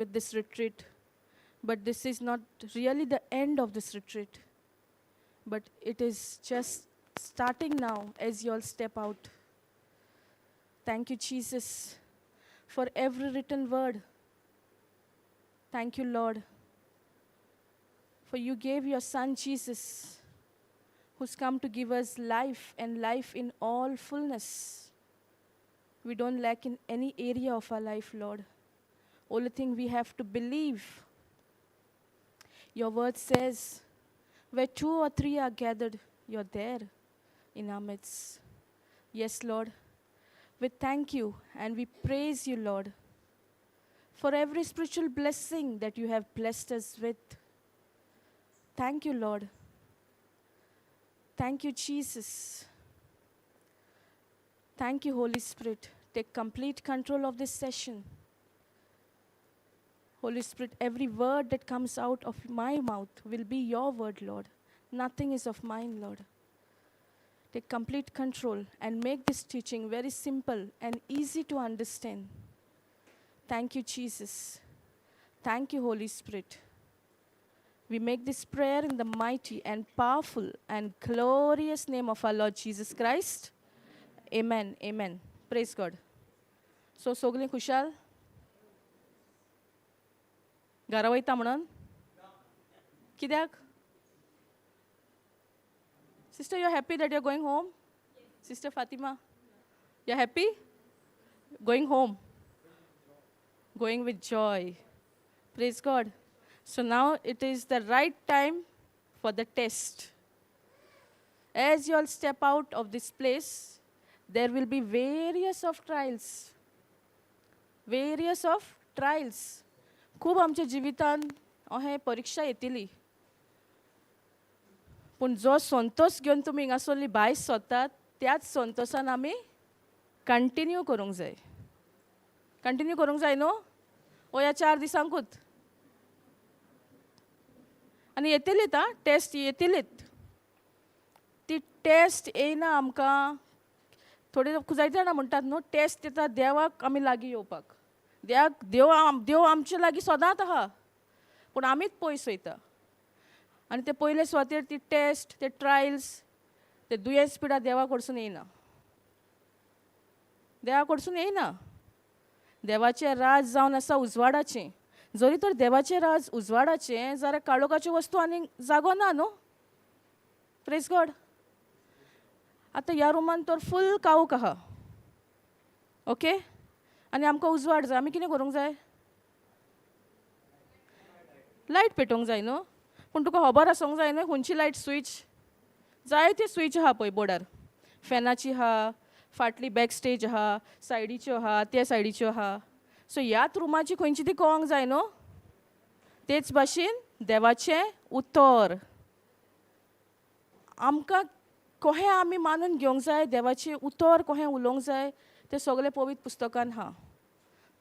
With this retreat. But this is not really the end of this retreat, but it is just starting now as you all step out. Thank you, Jesus, for every written word. Thank you, Lord, for you gave your Son, Jesus, who's come to give us life and life in all fullness. We don't lack in any area of our life, Lord. Only thing, we have to believe. Your word says, where two or three are gathered, you're there in our midst. Yes, Lord. We thank you and we praise you, Lord, for every spiritual blessing that you have blessed us with. Thank you, Lord. Thank you, Jesus. Thank you, Holy Spirit. Take complete control of this session. Holy Spirit, every word that comes out of my mouth will be your word, Lord. Nothing is of mine, Lord. Take complete control and make this teaching very simple and easy to understand. Thank you, Jesus. Thank you, Holy Spirit. We make this prayer in the mighty and powerful and glorious name of our Lord Jesus Christ. Amen. Amen. Praise God. So, सगळीं खुशाल घरा वयता म्हणून कित्याक? Sister, you happy that you going home? Sister Fatima, you happy going home? Going with joy. Praise God. So now it is the right time for the test. As you all step out of this place, there will be various of trials. Various of trials. खूब आमच्या जिवितान अहें परिक्षा येतली, पूण जो संतोष घेवन तुमी हिंगासरली भायर सोदतात, त्याच संतोशान आमी कंटिन्यू करूंक जाय. कंटिन्यू करूंक जाय न्हू? ओ ह्या 4 दिसांकूच आनी येतलीत. आं, टेस्ट येतलीत. ती टेस्ट येयना आमकां. थोडे जायते जाणां म्हणटात न्हू, टेस्ट येता देवाक आमी लागीं येवपाक. देवाक देव आमचे लागीं सदांच आहा, पूण आमीच पयस वयता. आनी ते पयले सुवातेर ती टेस्ट, ते ट्रायल्स, ते दुयेंस पिडा देवा कडसून येयना, देवा कडसून येयना. देवाचें राज जावन आसा उजवाडाचें. जरी तर देवाचें राज उजवाडाचें जाल्यार काळोखाच्यो वस्तू आनीक जागो ना न्हू? प्रेज गॉड. आतां ह्या रुमान तर फूल काळोख आहा, ओके? आनी आमकां उजवाड जाय. आमी कितें करूंक जाय? लायट पेटोवंक जाय न्हू? पूण तुका खबर आसूंक जाय न्हू खंयची लायट स्विच? जायते स्विच आहा पळय बोर्डार. फॅनाची आहा, फाटली बॅक स्टेज आहा, सायडीच्यो आहा, त्या सायडीच्यो आहा. सो ह्याच रुमाची खंयची ती कळोंक जाय न्हू? तेच भाशेन देवाचें उतर आमकां कहें आमी मानून घेवंक जाय, देवाचें उतर कहें उलोवंक जाय, तें सगळें पवित्र पुस्तकान आहा.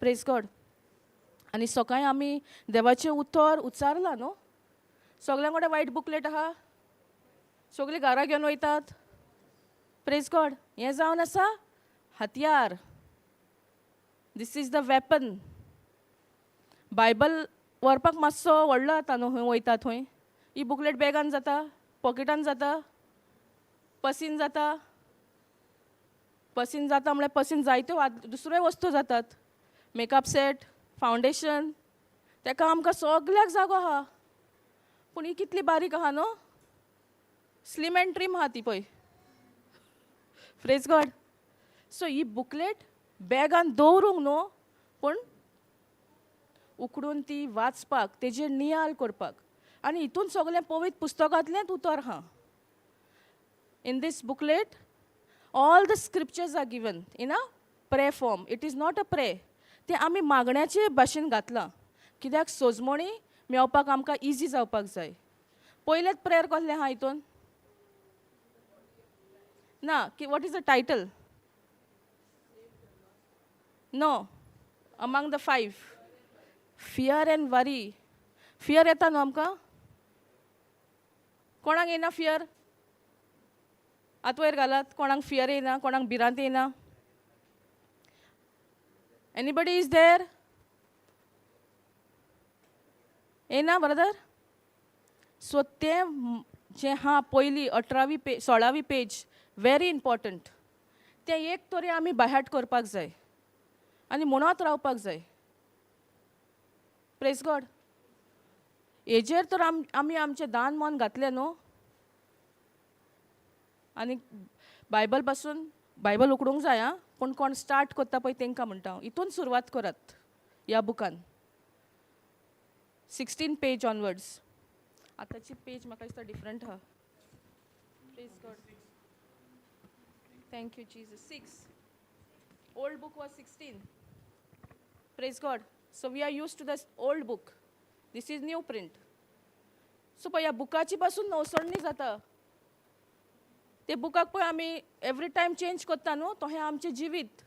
प्रेज गॉड. आनी सकाळीं आमी देवाचें उतर उच्चारलां न्हू? सगळ्यां कडेन वायट बुकलेट आहा, सगळीं घरा घेवन वयतात. प्रेज गॉड. हें जावन आसा हत्यार. This is the weapon. Bible व्हरपाक मातसो व्हडलो जाता न्हू खंय वयता थंय. ही बुकलेट बॅगान जाता, पॉकेटान जाता, पसीन जाता. पसीन जाता म्हळ्यार पसीन जायत्यो दुसऱ्यो वस्तू जातात, मेकअप सेट, फावंडेशन, तेका आमकां सगल्याक जागो आहा. पूण ही कितली बारीक आहा न्हू? स्लीम एंड ट्रीम आहा ती पळय. प्रेज गॉड. सो ही बुकलेट बॅगान दवरूंक न्हू, पूण उकडून ती वाचपाक, तेजेर नियाळ करपाक. आनी हितून सगळें पवित्र पुस्तकांतलेंच उतर आहा. In this booklet, all the scriptures are given in a prayer form. It is not a prayer. तें आमी मागण्याचे भाशेन घातलां, कित्याक सोजमणी मेवपाक आमकां इजी जावपाक जाय. पयलेच प्रेयर कसलें आहा हितून? ना की what is the title? No, among the five, fear and worry. Fear येता न्हू आमकां? कोणाक येयना फियर? हात वयर घालात. कोणाक फियर येयना? कोणाक भिरांत येयना? Anybody is there? येना ब्रदर. सो तें जें आहा पयली 18वी पे 16वी पेज व्हेरी इम्पॉर्टंट. तें एक तरी आमी बायहार्ट करपाक जाय आनी म्हणत रावपाक जाय. प्रेज गॉड. हेजेर तर आमी आमचें दान मन घातलें न्हू, आनी बायबल पासून बायबल उकडूंक जाय आं, पूण कोण स्टार्ट करता पळय तांकां म्हणटा हांव, हितून सुरवात करात ह्या बुकान 16 पेज ऑनवर्ड्स. आतांची पेज म्हाका दिसता डिफरंट आहा. Praise God. Thank you Jesus. 6, old book was 16. Praise God. So we are used to the old book, this is new print. So पळय ह्या बुकाची पासून नवसरणी जाता. ते बुकाक पळय आमी एवरी टायम चेंज करता न्हू, तशें आमचें जिवीत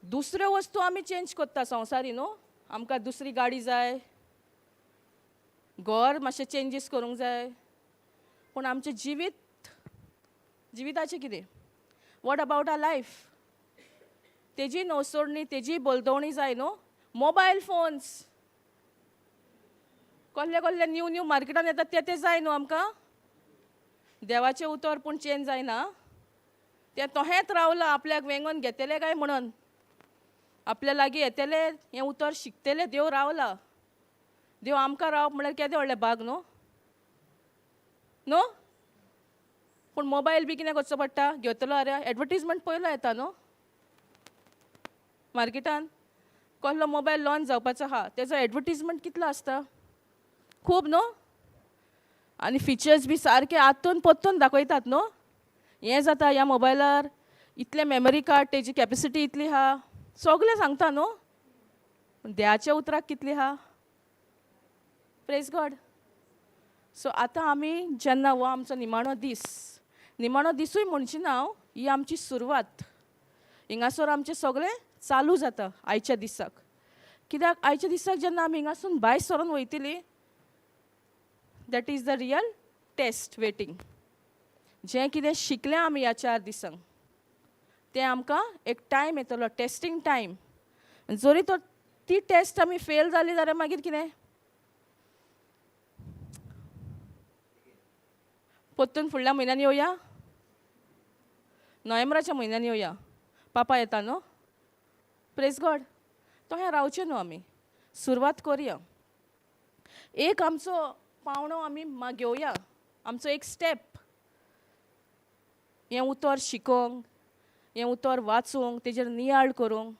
दुसऱ्यो वस्तू आमी चेंज करता संवसारी न्हू. आमकां दुसरी गाडी जाय, घर मातशें चेंजीस करूंक जाय, पूण आमचें जिवीत, जिविताचें कितें? What about our life? तेजी नवसरणी, तेजी बलदवणी जाय न्हू. मोबायल फोन्स कसले कसले न्यू न्यू मार्केटान येतात ते ते जाय न्हू आमकां. देवाचें उतर पूण चेंज जायना, तें तहेंच रावलां. आपल्याक वेंगोन घेतलें काय म्हणून आपल्या लागीं येतलें, हें उतर शिकतलें. देव रावला. देव आमकां रावप म्हणल्यार केदें व्हडलें भाग न्हू, न्हू. पूण मोबायल बी कितें करचो पडटा घेतलो जाल्यार एडवर्टीजमेंट पयलो येता न्हू मार्केटान. कसलो मोबायल लॉन्च जावपाचो आहा तेजो एडवर्टीजमेंट कितलो आसता, खूब न्हू. आनी फिचर्स बी सारके आतून परतून दाखयतात न्हू. हें जाता ह्या मोबायलार, इतलें मेमरी कार्ड, तेजी कॅपेसिटी इतली आहा, सगळें सांगता न्हू. देवाच्या उतराक कितली आहा. Praise God. सो आतां आमी जेन्ना हो आमचो निमाणो दीस, निमाणो दिसूय म्हणची ना हांव, ही आमची सुरवात. हिंगासर आमचें सगळें चालू जाता आयच्या दिसाक. कित्याक आयच्या दिसाक जेन्ना आमी हिंगासून भायर सरोन वयतली, that is the real test waiting. जें कितें शिकलें आमी ह्या 4 दिसांक तें आमकां एक टायम येतलो, टेस्टींग टायम. जरी तर ती टेस्ट आमी फेल जाली जाल्यार मागीर कितें, परतून फुडल्या म्हयन्यान येवया, नोव्हेंबराच्या म्हयन्यान येवया, पापा येता न्हू. प्रेज गॉड. तशें रावचें न्हू, आमी सुरवात करया. एक आमचो पावणो आमी घेवया, आमचो एक स्टेप. हें उतर शिकोंक, हें उतर वाचूंक, तेजेर नियाळ करूंक.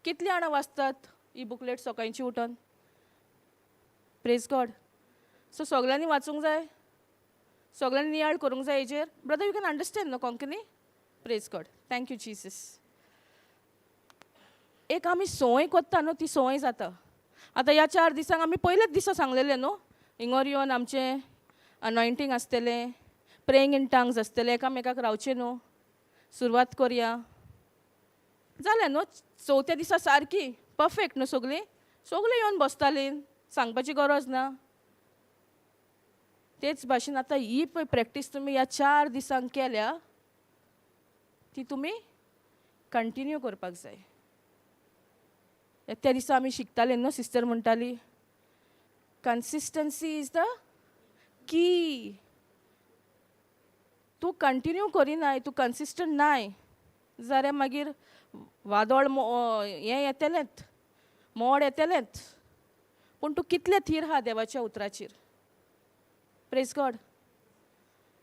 कितलीं जाणां वाचतात ही बुकलेट सकाळची उठोन? Praise God. सो सगळ्यांनी वाचूंक जाय, सगळ्यांनी नियाळ करूंक जाय हेजेर. Brother, you can understand न्हू Konkani? Praise God. Thank you Jesus. एक आमी संवय करता न्हू, ती संवय जाता. आतां ह्या 4 दिसांक आमी पयलेच दिसा सांगलेलें न्हू, हिंगोर येवन आमचें अनॉयंटींग आसतलें, प्रेइंग इन टंग्स आसतलें, एकामेकाक रावचें न्हू, सुरवात करया. जालें न्हू, चवथ्या दिसा सारकी परफेक्ट न्हू, सगळीं सगळीं येवन बसतालीं, सांगपाची गरज ना. तेच भाशेन आतां ही पळय प्रॅक्टीस तुमी ह्या 4 दिसांक केल्या ती तुमी कंटिन्यू करपाक जाय. त्या दिसा आमी शिकताले न्हू, सिस्टर म्हणटाली कन्सिस्टन्सी is the की. तूं कंटिन्यू करिनाय, तूं कन्सिस्टंट नाय जाल्यार मागीर वादळ हें येतलेंच, मोड येतलेंच. पूण तूं कितलें थीर आहा देवाच्या उतराचेर. Praise God.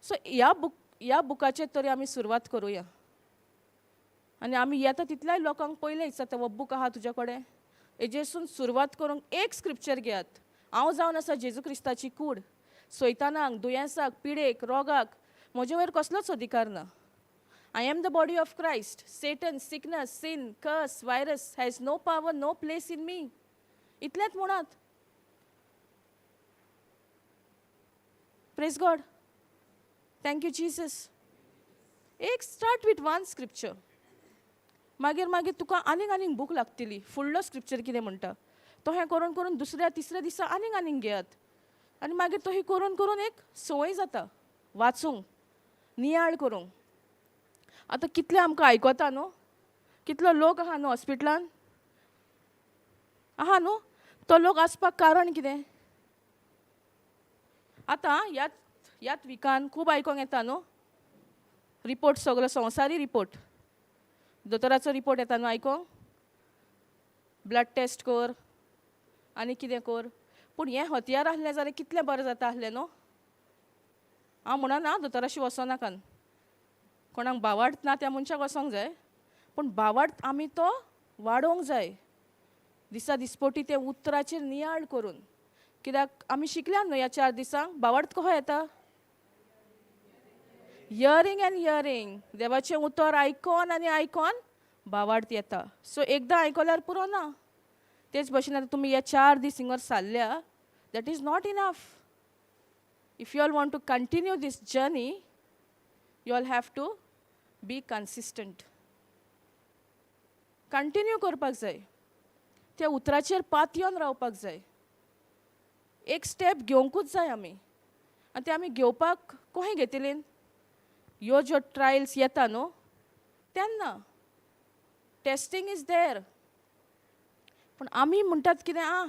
सो ह्या बुकाचेर तरी आमी सुरवात करुया. आनी आमी येता तितल्याय लोकांक पयलें विचारता, हो बूक आहा तुज्या कडेन? हेजेरसून सुरवात करूंक एक स्क्रिप्चर घेयात. हांव जावन आसा जेजू क्रिस्ताची कूड. सैतानाक, दुयेंसाक, पिडेक, रोगाक म्हजे वयर कसलोच अधिकार ना. I am the body of Christ. Satan, sickness, sin, curse, virus has no power, no place in me. इतलेंच म्हणात. Praise God. Thank you Jesus. एक स्टार्ट विथ वन स्क्रिप्चर. मागीर मागीर तुका आनीक आनीक बूक लागतली. फुडलो स्क्रिप्चर कितें म्हणटा तो हें करून करून दुसऱ्या तिसऱ्या दिसा आनीक आनीक घेयात. आनी मागीर तो ही करून करून एक संवय जाता वाचूंक, नियाळ करूंक. आतां कितलें आमकां आयकता न्हू, कितलो लोक आहा न्हू हॉस्पिटलान आहा न्हू, तो लोक आसपाक कारण कितें? आतां ह्याच ह्याच विकान खूब आयकोंक येता न्हू रिपोर्ट, सगलो संवसारी रिपोर्ट, दोतोराचो रिपोर्ट येता न्हू आयकोंक, ब्लड टेस्ट कर आनी कितें कर. पूण हें हत्यार आसलें जाल्यार कितलें बरें जाता आसलें न्हू. हांव म्हणना दोतोराशी वचोनाकान, कोणाक भावार्थ ना त्या मनशाक वचोंक जाय, पूण भावार्थ आमी तो वाडोवंक जाय दिसा दिसपोटी ते उतराचेर नियाळ करून. कित्याक आमी शिकल्या न्हू ह्या 4 दिसांक भावार्थ कसो येता? हियरींग एंड हियरींग, देवाचें उतर आयकोन आनी आयकोन भावार्थ येता. सो एकदां आयकल्यार पुरो ना. तेच भशेन आतां तुमी ह्या 4 दीस हिंगर सारल्या, that is not enough. If you all want to continue this journey, you all have to be consistent. Continue करपाक जाय, त्या उतराचेर पातयेवन रावपाक जाय, एक स्टेप घेवंकूच जाय आमी. आनी ते आमी घेवपाक कशें घेतली? ह्यो ज्यो ट्रायल्स येता न्हू तेन्ना टेस्टींग is there. पूण आमी म्हणटात कितें, आं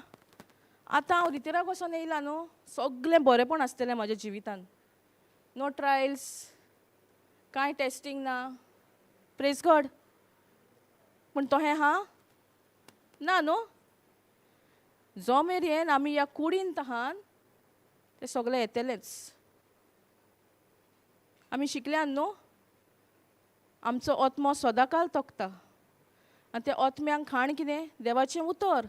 आतां हांव रितेराक वचोन येयला न्हू, सगळें बरेंपण आसतलें म्हाज्या जिवितान, नो ट्रायल्स, कांय टेस्टींग ना, प्रेज गॉड. पूण तोहें आहा ना न्हू. जो मेरेन आमी ह्या कुडीन तहान ते सगळें येतलेंच. आमी शिकल्यान न्हू, आमचो आत्मो सदांकाल तोखता आनी त्या आत्म्यांक खाण कितें? देवाचें उतर.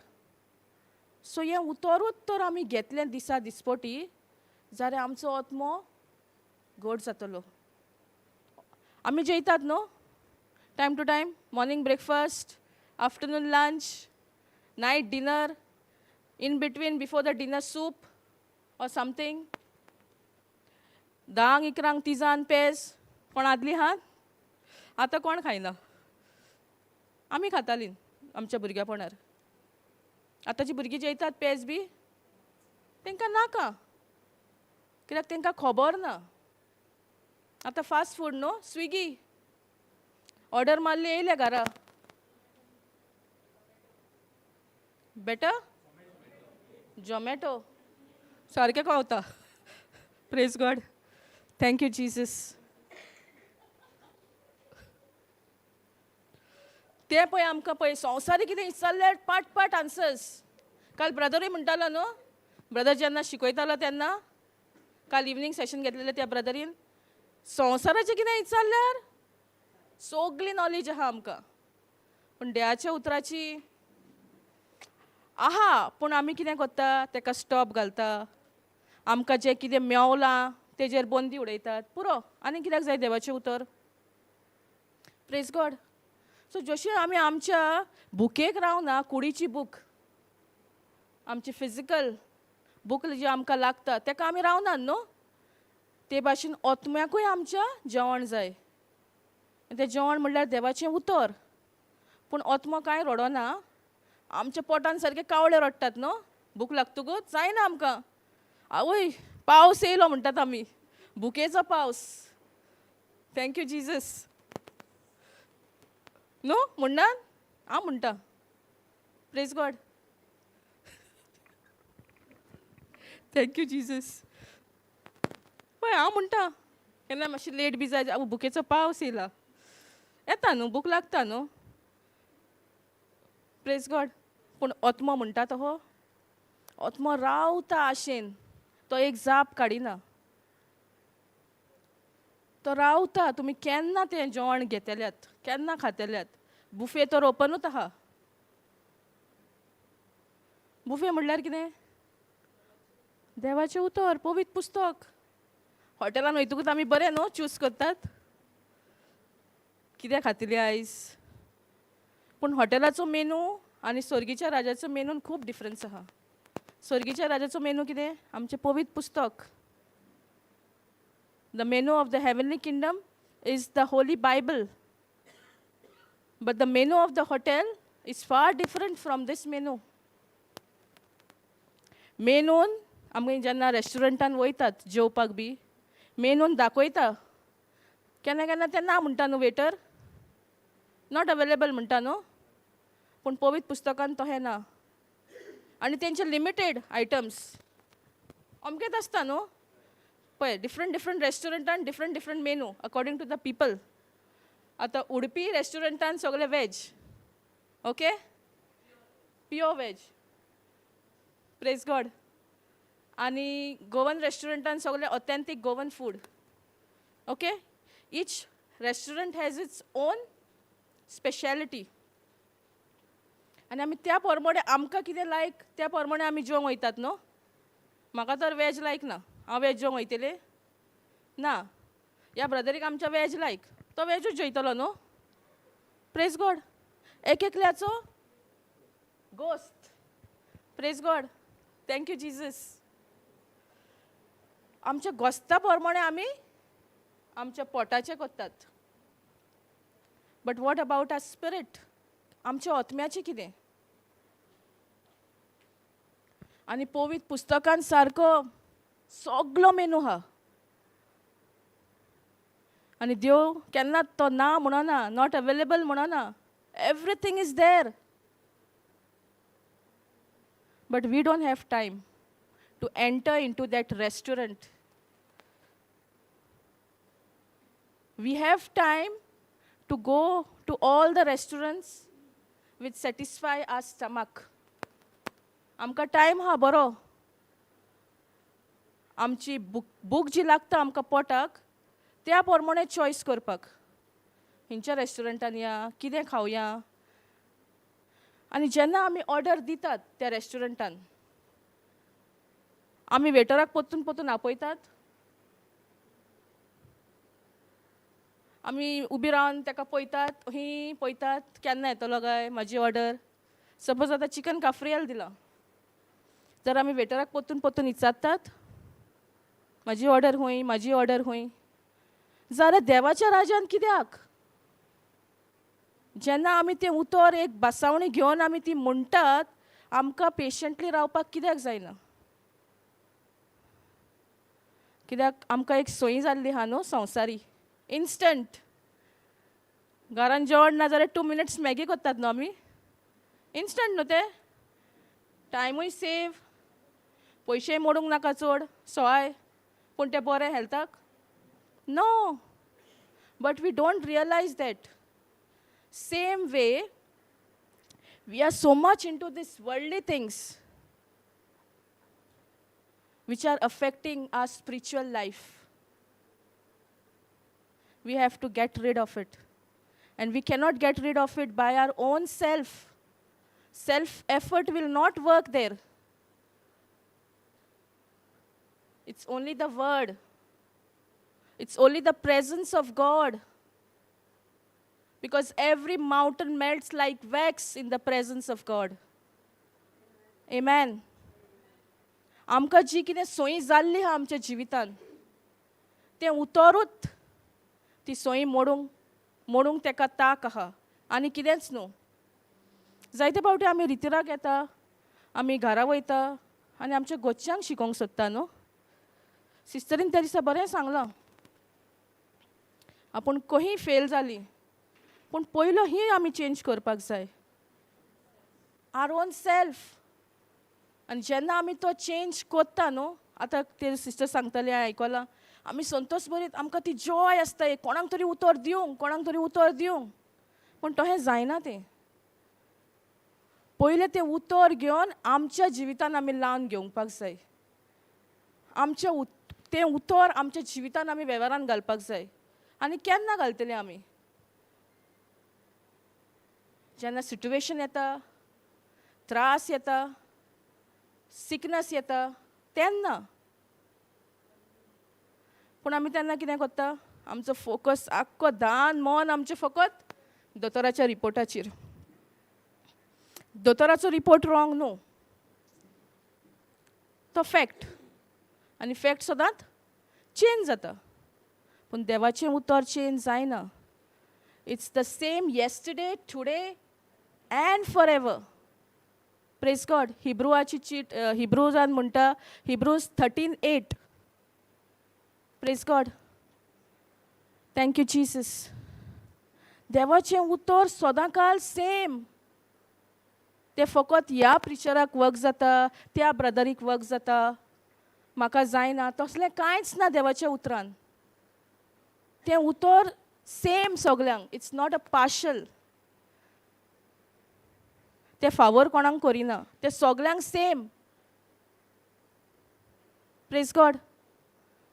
सो हें उतरूच तर आमी घेतलें दिसा दिसपटी जाल्यार आमचो आत्मो घट जातलो. आमी जेयतात न्हू time to time, morning breakfast, afternoon lunch, night dinner, in between before the dinner soup or something. 10, 11 तिजान पेज कोण आदली हात आतां कोण खायना. आमी खातालीं आमच्या भुरग्यापणार. आतांची भुरगीं जेयतात पेज बी तांकां नाका, कित्याक तांकां खबर ना. आतां फास्ट फूड न्हू, स्विगी ऑर्डर मारली येयल्या घरा. बेटर झोमॅटो सारकें कळता. Praise God, thank you Jesus. तें पळय आमकां पळय संवसारी कितें विचारल्यार पाट पाट आन्सर्स. काल ब्रदरूय म्हणटालो न्हू, ब्रदर जेन्ना शिकयतालो तेन्ना काल इवनींग सेशन घेतलेलें त्या ब्रदरीन, संवसाराचें कितें विचारल्यार सगली नॉलेज आहा आमकां, पूण देवाच्या उतराची आहा. पूण आमी कितें करता, तेका स्टॉप घालता. आमकां जें कितें मेवलां तेजेर बंदी उडयतात, पुरो आनी कित्याक जाय देवाचें उतर. Praise God. सो जशें आमी आमच्या भुकेक रावना, कुडीची भूक, आमची फिजिकल भूक जी आमकां लागता तेका आमी रावना न्हू, ते भाशेन आत्म्याकूय आमच्या जेवण जाय. तें जेवण म्हणल्यार देवाचें उतर. पूण आत्मो कांय रडना, आमच्या पोटान सारके कावळे रडटात न्हू, भूक लागतकूच जायना आमकां. आवय पावस येयलो म्हणटात आमी, भुकेचो पावस. Thank you Jesus न्हू म्हणना, हांव म्हणटा praise God, thank you Jesus. पळय हांव म्हणटा केन्ना मातशी लेट बी जाय, भुकेचो पावस येयला, येता न्हू, भूक लागता न्हू. Praise God. पूण आत्मो म्हणटा तो आत्मो रावता आशेन, तो एक जाप काडिना, तो रावता. तुमी केन्ना तें जेवण घेतल्यात, केन्ना खातल्यात? बुफे तर ओपनूच आहा. बुफे म्हणल्यार कितें? देवाचें उतर, पवित्र पुस्तक. हॉटेलान वयतकूच आमी बरें न्हू चूज करतात कितें खातली आयज. पूण हॉटेलाचो मेनू आनी स्वर्गीच्या राजाचो मेनून खूब डिफरन्स आहा. स्वर्गीच्या राजाचो मेनू कितें? आमचें पवित्र पुस्तक. The menu of the heavenly kingdom is the holy Bible, but the menu of the hotel is far different from this menu. मेनून आमी जेन्ना रेस्टॉरंटान वयतात जेवपाक बी, मेनून दाखयता, केन्ना केन्ना ते ना म्हणटा न्हू वेटर, not available म्हणटा न्हू. पूण पवित्र पुस्तकान तशें ना. आनी तेंचे लिमिटेड आयटम्स अमकेच आसता न्हू. पळय, डिफरंट डिफरंट रेस्टॉरंटान different different menu according to the people. आतां उडपी रेस्टॉरंटान सगळे veg, okay, pure veg, praise God. आनी गोवन रेस्टॉरंटान सगळे authentic Goan food, okay. Each restaurant has its own speciality. आनी आमी त्या प्रमाणे आमकां कितें लायक त्या प्रमाणे आमी जेवंक वयतात न्हू. म्हाका तर वेज लायक ना, हांव वेज जेवंक वयतलें ना. ह्या ब्रदरीक आमच्या वेज लायक, तो वेजूच जेयतलो न्हू. Praise God. एक एकल्याचो गोस्त. Praise God, thank you Jesus. आमच्या गोस्ता प्रमाणे आमी आमच्या पोटाचें करतात. But what about our spirit? आमच्या आत्म्याचें कितें? आनी पवित्र पुस्तकान सारको सगलो मेनू आहा. आनी देव केन्नाच तो ना म्हणना, not available म्हणना. Everything is there, but we don't have time to enter into that restaurant. We have time to go to all the restaurants which satisfy our stomach. आमकां टायम आहा बरो, आमची भूक जी लागता आमकां पोटाक त्या प्रमाणे चॉयस करपाक. खंयच्या रेस्टॉरंटान या, कितें खावया. आनी जेन्ना आमी ऑर्डर दितात त्या रेस्टॉरंटान, आमी वेटराक परतून परतून आपयतात. आमी उबी रावन ताका पळयतात, ही पळयतात केन्ना येतलो काय म्हाजी ऑर्डर. सपोज आतां चिकन काफ्रियल दिलां तर आमी वेटराक परतून परतून विचारतात, म्हाजी ऑर्डर खंय, म्हाजी ऑर्डर खंय. जाल्यार देवाच्या राजान कित्याक? जेन्ना आमी तें उतर एक बासावणी घेवन आमी ती म्हणटात, आमकां पेशंटली रावपाक कित्याक जायना? कित्याक आमकां एक सोयी जाल्ली आहा न्हू संवसारी, इन्स्टंट. घरान जेवण ना जाल्यार 2 मिनट्स मॅगी करतात न्हू आमी, इन्स्टंट न्हू तें. टायमूय सेव, पयशेय मोडूंक नाका चड, सोय. पूण तें बरें हेल्थाक? No. But we don't realise that. Same way we are so much into this worldly things which are affecting our spiritual life. We have to get rid of it. And we cannot get rid of it by our own self. Self effort will not work there. It's only the word. It's only the presence of God. Because every mountain melts like wax in the presence of God. Amen. आमकां जी कितें सोयी जाल्ली आहा आमच्या जिवितान, तें उतरूच ती सोयी मोडूंक मोडूंक तेका ताक आहा, आनी कितेंच न्हू. जायते फावटी आमी रितिराक येता, आमी घरा वयता आनी आमच्या घरच्यांक शिकोवंक सोदता न्हू. सिस्टरीन त्या दिसा बरें सांगलां, आपूण खंय फेल जाली, पूण पयलो ही आमी चेंज करपाक जाय, our own self. आनी जेन्ना आमी तो चेंज करता न्हू, आतां ते सिस्टर सांगताले, हांवें आयकलां, आमी संतोश बरीत, आमकां ती जॉय आसता, एक कोणाक तरी उतर दिवंक, कोणाक तरी उतर दिवंक. पूण तशें जायना तें. पयलें तें उतर घेवन आमच्या जिवितान आमी लावन घेवपाक जाय. आमच्या तें उतर आमच्या जिवितान आमी वेव्हारान घालपाक जाय. आनी केन्ना घालतले आमी? जेन्ना सिट्युएशन येता, त्रास येता, सिकनस येता तेन्ना. पूण आमी तेन्ना कितें करता? आमचो फोकस आख्खो दान मन आमचें फकत दोतोराच्या रिपोर्टाचेर. दोतोराचो रिपोर्ट रॉंग न्हू, तो फॅक्ट, आनी फॅक्ट सदांच चेंज जाता. पूण देवाचें उतर चेंज जायना. It's the same yesterday, today and forever. Praise God. हिब्रुआची चीट, हिब्रुजान म्हणटा, Hebrews 13:8. Praise God, thank you Jesus. देवाचें उतर सदांकाल सेम. तें फकत ह्या प्रिचराक वर्क जाता, त्या ब्रदरीक वर्क जाता, म्हाका जायना, तसलें कांयच ना देवाच्या उतरान. तें उतर सेम सगल्यांक, it's not a partial. तें फावर कोणाक करिना, तें सगल्यांक same. Praise God,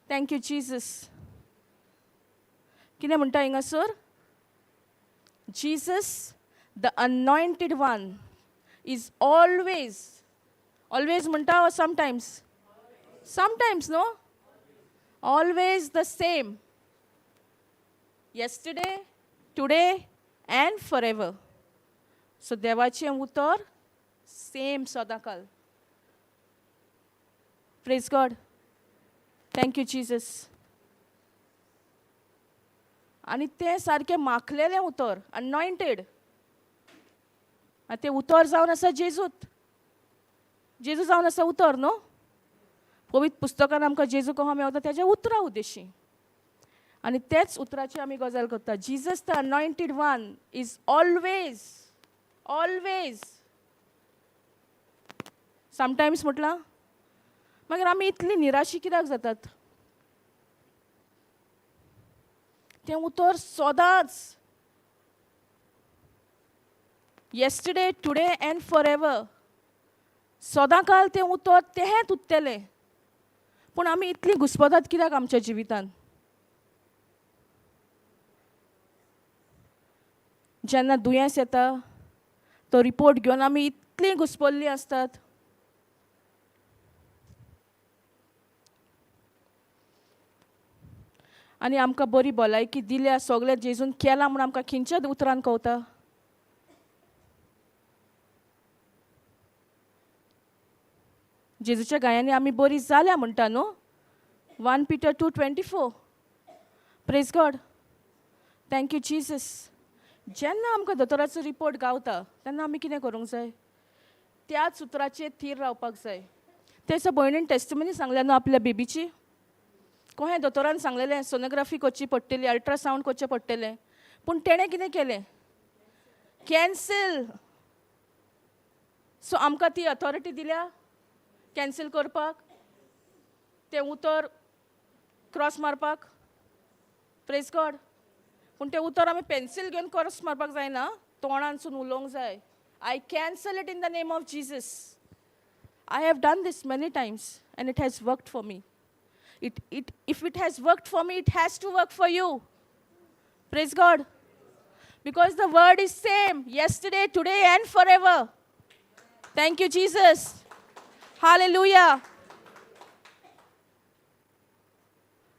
thank you Jesus. कितें म्हणटा हिंगासर? Jesus the anointed one is always, always म्हणटा or sometimes? Sometimes no, always the same, yesterday, today and forever. So देवाचें उतर same सदांकाल. Praise God, thank you Jesus. आनी तें सारकें माखलेलें उतर, अनॉयंटेड. आनी तें उतर जावन आसा जेजूत, जेजू जावन आसा उतर न्हू. पवित्र पुस्तकान आमकां जेजू कहो मेवता तेज्या उतरा उद्देशी, आनी तेच उतराची आमी गजाल करता. Jesus the anointed one is always, always. Sometimes म्हटलां मागीर आमी इतली निराशी कित्याक जातात? तें उतर सदांच, yesterday, today and forever, सदांकाल तें उतर तेंच उत्तलें. पूण आमी इतली घुस्पतात कित्याक आमच्या जिवितान? जेन्ना दुयेंस येता तो रिपोर्ट घेवन आमी इतलीं घुस्पल्लीं आसतात. आनी आमकां बरी भलायकी दिल्या, सगळें जेजून केलां म्हूण आमकां खंयच्याच उतरान कवता? जेजूच्या गायांनी आमी बरी जाल्या म्हणटा न्हू. 1 Peter 2:24. Praise God, thank you Jesus. जेन्ना आमकां दोतोराचो रिपोर्ट गावता तेन्ना आमी कितें करूंक जाय? त्याच उतराचेर थीर रावपाक जाय. तेच्या भयणीन टेस्टिमनी सांगल्या न्हू आपल्या बेबीची. कोहें दोतोरान सांगलेलें सोनोग्राफी करची पडटली, अल्ट्रासावंड करचें पडटलें, पूण तेणें कितें केलें? कॅन्सील. सो आमकां ती अथॉरिटी दिल्या कॅन्सील करपाक, तें उतर क्रॉस मारपाक. Praise God. पूण तें उतर आमी पेन्सील घेवन क्रॉस मारपाक जायना, तोंडानसून उलोवंक जाय. I cancel it in the name of Jesus. I have done this many times and it has worked for me. If it has worked for me, it has to work for you. Praise God. Because the word is same yesterday, today and forever. Thank you Jesus. Hallelujah.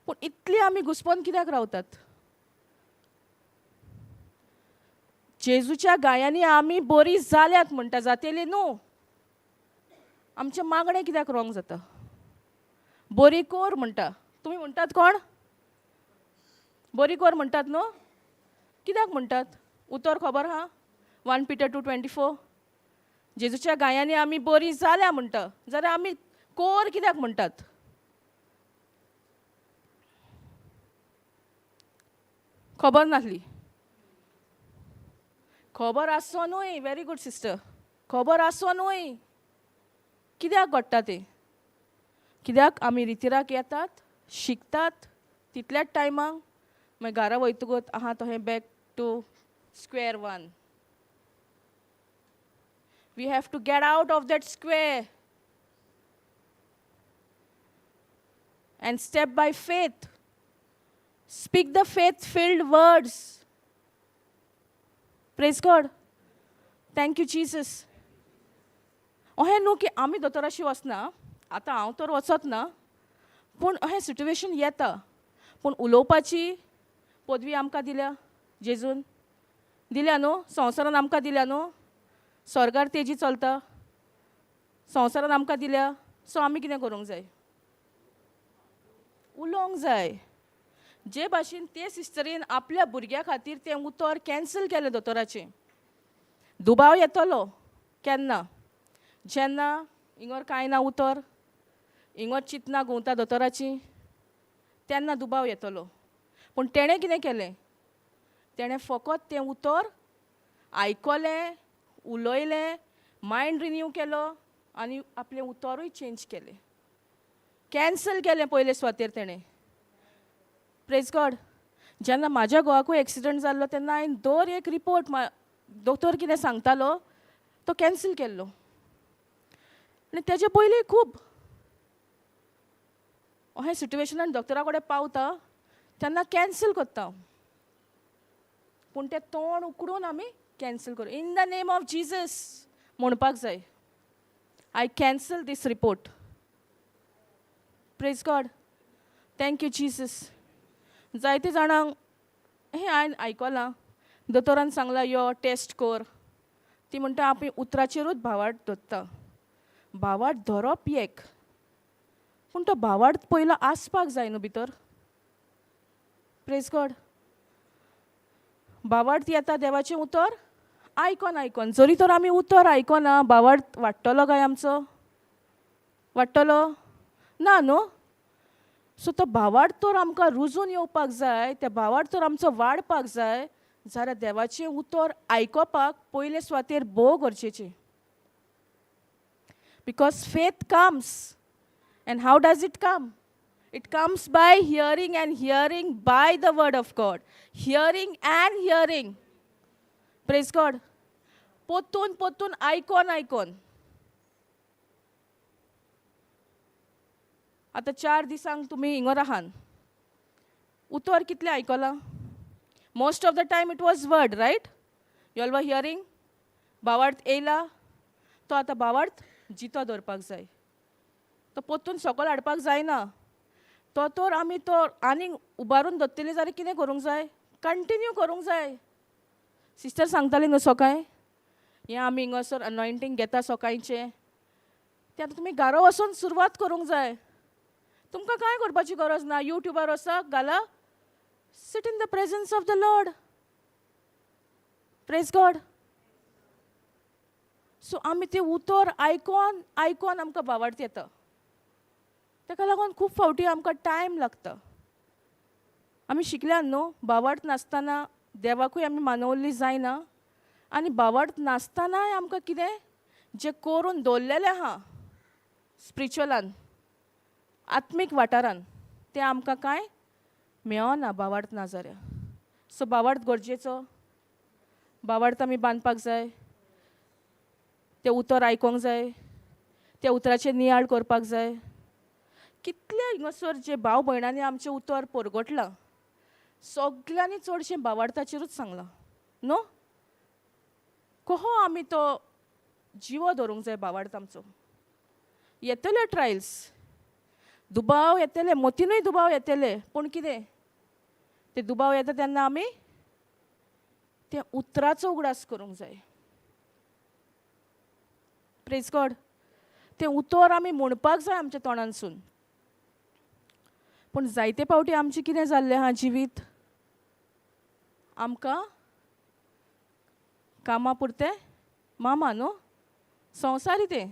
पूण इतली आमी घुसपोन कित्याक रावतात? जेजूच्या गायांनी आमी बरी जाल्यात म्हणटा, जातेली न्हू. आमचें मागणें कित्याक रॉंग जाता? बरी कोर म्हणटा. तुमी म्हणटात कोण? बरी कोर म्हणटात न्हू? कित्याक म्हणटात? उतर खबर आहा? 1 Peter 2:24. जेजूच्या गायांनी आमी बरी जाल्या म्हणटा, जाल्यार आमी कोर कित्याक म्हणटात? खबर नासली. खबर आसो न्हय. Very good sister. खबर आसो न्हय कित्याक घडटा तें? कित्याक आमी रितिराक येतात, शिकतात तितल्याच टायमाक, मागीर घरा वयतकूच आहा तशें back to square one. We have to get out of that square and step by faith. Speak the faith-filled words. Praise God. Thank you, Jesus. अहें न्हू की आमी दोतोराशी वचना, आतां हांव तर वचत ना, पूण अहें सिट्युएशन येता. पूण उलोवपाची पदवी आमकां दिल्या जेजून, दिल्या न्हू, संवसारान आमकां दिल्या न्हू. स्वर्गार तेजी चलता, संवसारान आमकां दिल्या. सो आमी कितें करूंक जाय? उलोवंक जाय. जे भाशेन ते सिस्टरीन आपल्या भुरग्या खातीर तें उतर कॅन्सल केलें दोतोराचें. दुबाव येतलो केन्ना? जेन्ना इंगर कांय ना उतर, इंगर चिंतना घुंवता दोतोराची, तेन्ना दुबाव येतलो. पूण तेणें कितें केलें? तेणें फकत तें उतर आयकलें, उलयलें, मायंड रिन्यू केलो आनी आपलें उतरूय चेंज केलें. कॅन्सल केलें पयले सुवातेर तेणें. Praise God. जेन्ना म्हाज्या घोवाकूय एक्सिडंट जाल्लो तेन्ना हांवें दर एक रिपोर्ट दोतोर कितें सांगतालो तो कॅन्सल केल्लो. आनी तेजे पयलीं खूब अशें सिट्युएशनान दोतोरा कडेन पावता तेन्ना कॅन्सल करता हांव. पूण तें तोंड उकडून आमी कॅन्सल करूं, in the name of Jesus म्हणपाक जाय. I cancel this report. Praise God. Thank you Jesus. जायते जाणांक हें हांवें आयकलां, दोतोरान सांगलां यो टेस्ट कर, ती म्हणटा आमी उतराचेरूच भावार्थ धरता. भावार्थ धरप एक, पूण तो भावार्थ पयलो आसपाक जाय न्हू भितर. Praise God. भावार्थ येता देवाचें उतर आयकोन आयकोन. जरी तर आमी उतर आयकोना, भावार्थ वाडटलो काय आमचो? वाडटलो ना न्हू. सो तो भावार्थ तर आमकां रुजून येवपाक जाय, त्या भावार्थ तर आमचो वाडपाक जाय जाल्यार देवाचें उतर आयकोपाक पयले सुवातेर भोव गरजेचें. Because faith comes. And how does it come? It comes by hearing and hearing by the word of God. Hearing and hearing. Praise God. पोतून पोतून आयकोन आयकोन. आतां 4 दिसांक तुमी हिंगा राहान, उतर कितलें आयकलां? Most of the time it was word, right? You all were hearing. भावार्थ येयला तो आतां भावार्थ जितो दवरपाक जाय, तो पोतून सकयल हाडपाक जायना. तो तर आमी तो आनीक उबारून दवरतले जाल्यार कितें करूंक जाय? कंटिन्यू करूंक जाय. सिस्टर सांगताली न्हू सकाळीं, हें आमी हिंगासर अनॉयंटींग घेता सकाळचें, तें आतां तुमी घरा वचून सुरवात करूंक जाय. तुमकां कांय करपाची गरज ना. युट्यूबार वचा, घाला, sit in the presence of the Lord. Praise God. So आमी तें उतर आयकोन आयकोन आमकां भावार्थ येता. ताका लागून खूब फावटी आमकां टायम लागता. आमी शिकल्यान न्हू, भावार्थ नासतना देवाकूय आमी मानवल्ली जायना, आनी भावार्थ नासतनाय आमकां कितें जें करून दवरलेलें आहा स्पिरिच्युअलान, आत्मीक वाठारान, तें आमकां कांय मेळना भावार्थ ना जाल्यार. सो भावार्थ गरजेचो, भावार्थ आमी बांदपाक जाय, तें उतर आयकोंक जाय, त्या उतराचेर नियाळ करपाक जाय. कितले हिंगासर जे भाव भयणांनी आमचें उतर परगटलां, सगल्यांनी चडशें भावार्थाचेरूच सांगलां न्हू. कहो आमी तो जिवो धरूंक जाय भावार्थ आमचो. येतले ट्रायल्स, दुबाव येतले, मतीनूय दुबाव येतले, पूण कितें ते दुबाव येता तेन्ना आमी त्या उतराचो उगडास करूंक जाय. Praise God. तें उतर आमी म्हणपाक जाय आमच्या तोंडानसून. पूण जायते फावटी आमचें कितें जाल्लें आहा जिवीत, आमकां कामा पुरतें मामा न्हू, संवसारी तें,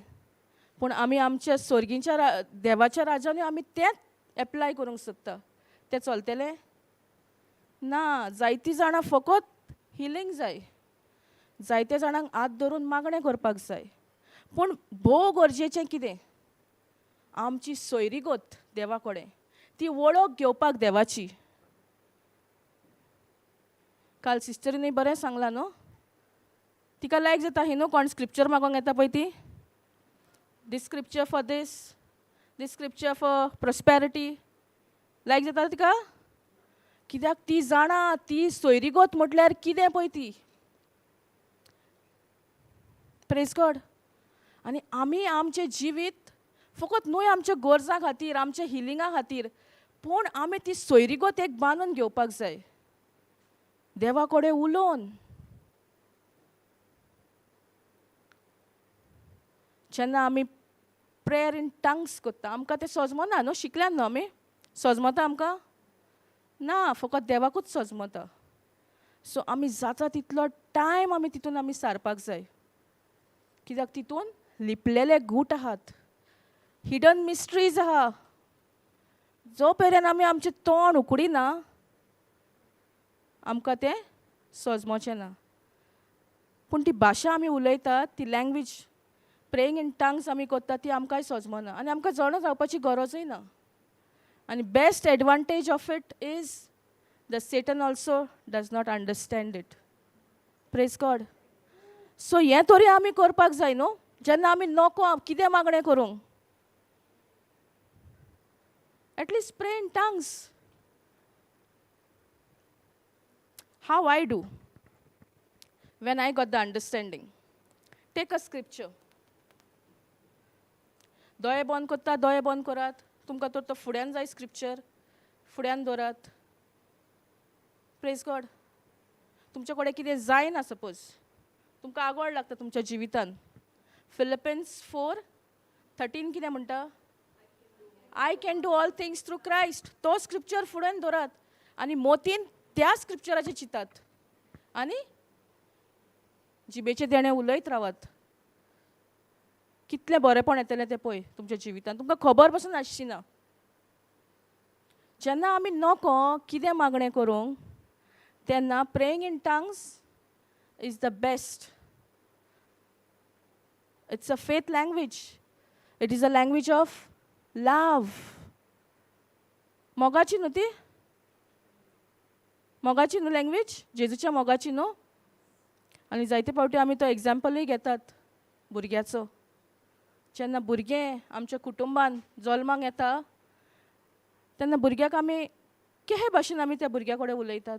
पूण आमी आमच्या सोर्गींच्या देवाच्या राजांनी आमी तेंच एप्लाय करूंक सोदता. तें चलतलें ना. जायतीं जाणां फकत हिलींग जाय, जायते जाणांक हात धरून मागणें करपाक जाय, पूण भोव गरजेचें कितें, आमची सोयरीगत देवा कडेन, ती वळख घेवपाक देवाची. काल सिस्टरीनूय बरें सांगलां न्हू, तिका लायक जाता ही न्हू, कोण स्क्रिप्चर मागोंक येता पळय ती, this scripture for this, this scripture for prosperity, लायक जाता तिका, कित्याक ती जाणा ती सोयरीगत म्हटल्यार कितें पळय ती. Praise God. आनी आमी आमचें जिवीत फकत न्हय आमच्या गरजां खातीर, आमच्या हिलिंगा खातीर, पूण आमी ती सोयरीगत एक बांदून घेवपाक जाय देवा कडेन उलोवन. जेन्ना आमी प्रेयर इन टंग्स करता, आमकां तें सजमना न्हू, शिकल्यान न्हू आमी, सजमता आमकां ना, फकत देवाकूच सजमता. सो आमी जाता तितलो टायम आमी तितून आमी सारपाक जाय, कित्याक तितून लिपलेले गूट आहात, हिडन मिस्ट्रीज आहा. जो मेरेन आमी आमचें तोंड उकडीना आमकां तें सजमचें ना. पूण ती भाशा आमी उलयतात, ती लँग्वेज प्रेइंग इन टंग्स आमी करता ती आमकांय सोजमना आनी आमकां जाणा जावपाची गरजूय ना. आनी best advantage of it is the Satan also does not understand it. Praise God. So हें तरी आमी करपाक जाय न्हू, जेन्ना आमी नको कितें मागणें करूंक, at least pray in tongues. How I do when I got the understanding, take a scripture. दोळे बंद करता, दोळे बंद करात. तुमकां तर तो फुड्यान जाय स्क्रिप्चर, फुड्यान दवरात. Praise God. तुमच्या कडेन कितें जायना, सपोज तुमकां आगोळ लागता तुमच्या जिवितान, फिलिपिन्स 4:13 कितें म्हणटा? I can do all things through Christ. तो स्क्रिप्चर फुड्यान दवरात आनी मोतीन त्या स्क्रिप्चराचेर चिंतात आनी जिबेचें देणें उलयत रावात. कितलें बरेंपण येतलें तें पळय तुमच्या जिवितान, तुमकां खबर पसून आसची ना. जेन्ना आमी नको कितें मागणें करूंक तेन्ना praying in tongues is the best. It's a faith language. It is a language of love. मोगाची न्हू ती, मोगाची न्हू लँग्वेज, जेजूच्या मोगाची न्हू. आनी जायते फावटी आमी तो एग्जाम्पलूय घेतात भुरग्याचो. जेन्ना भुरगें आमच्या कुटुंबान जल्माक येता तेन्ना भुरग्याक आमी केहे भाशेन आमी त्या भुरग्या कडेन उलयतात.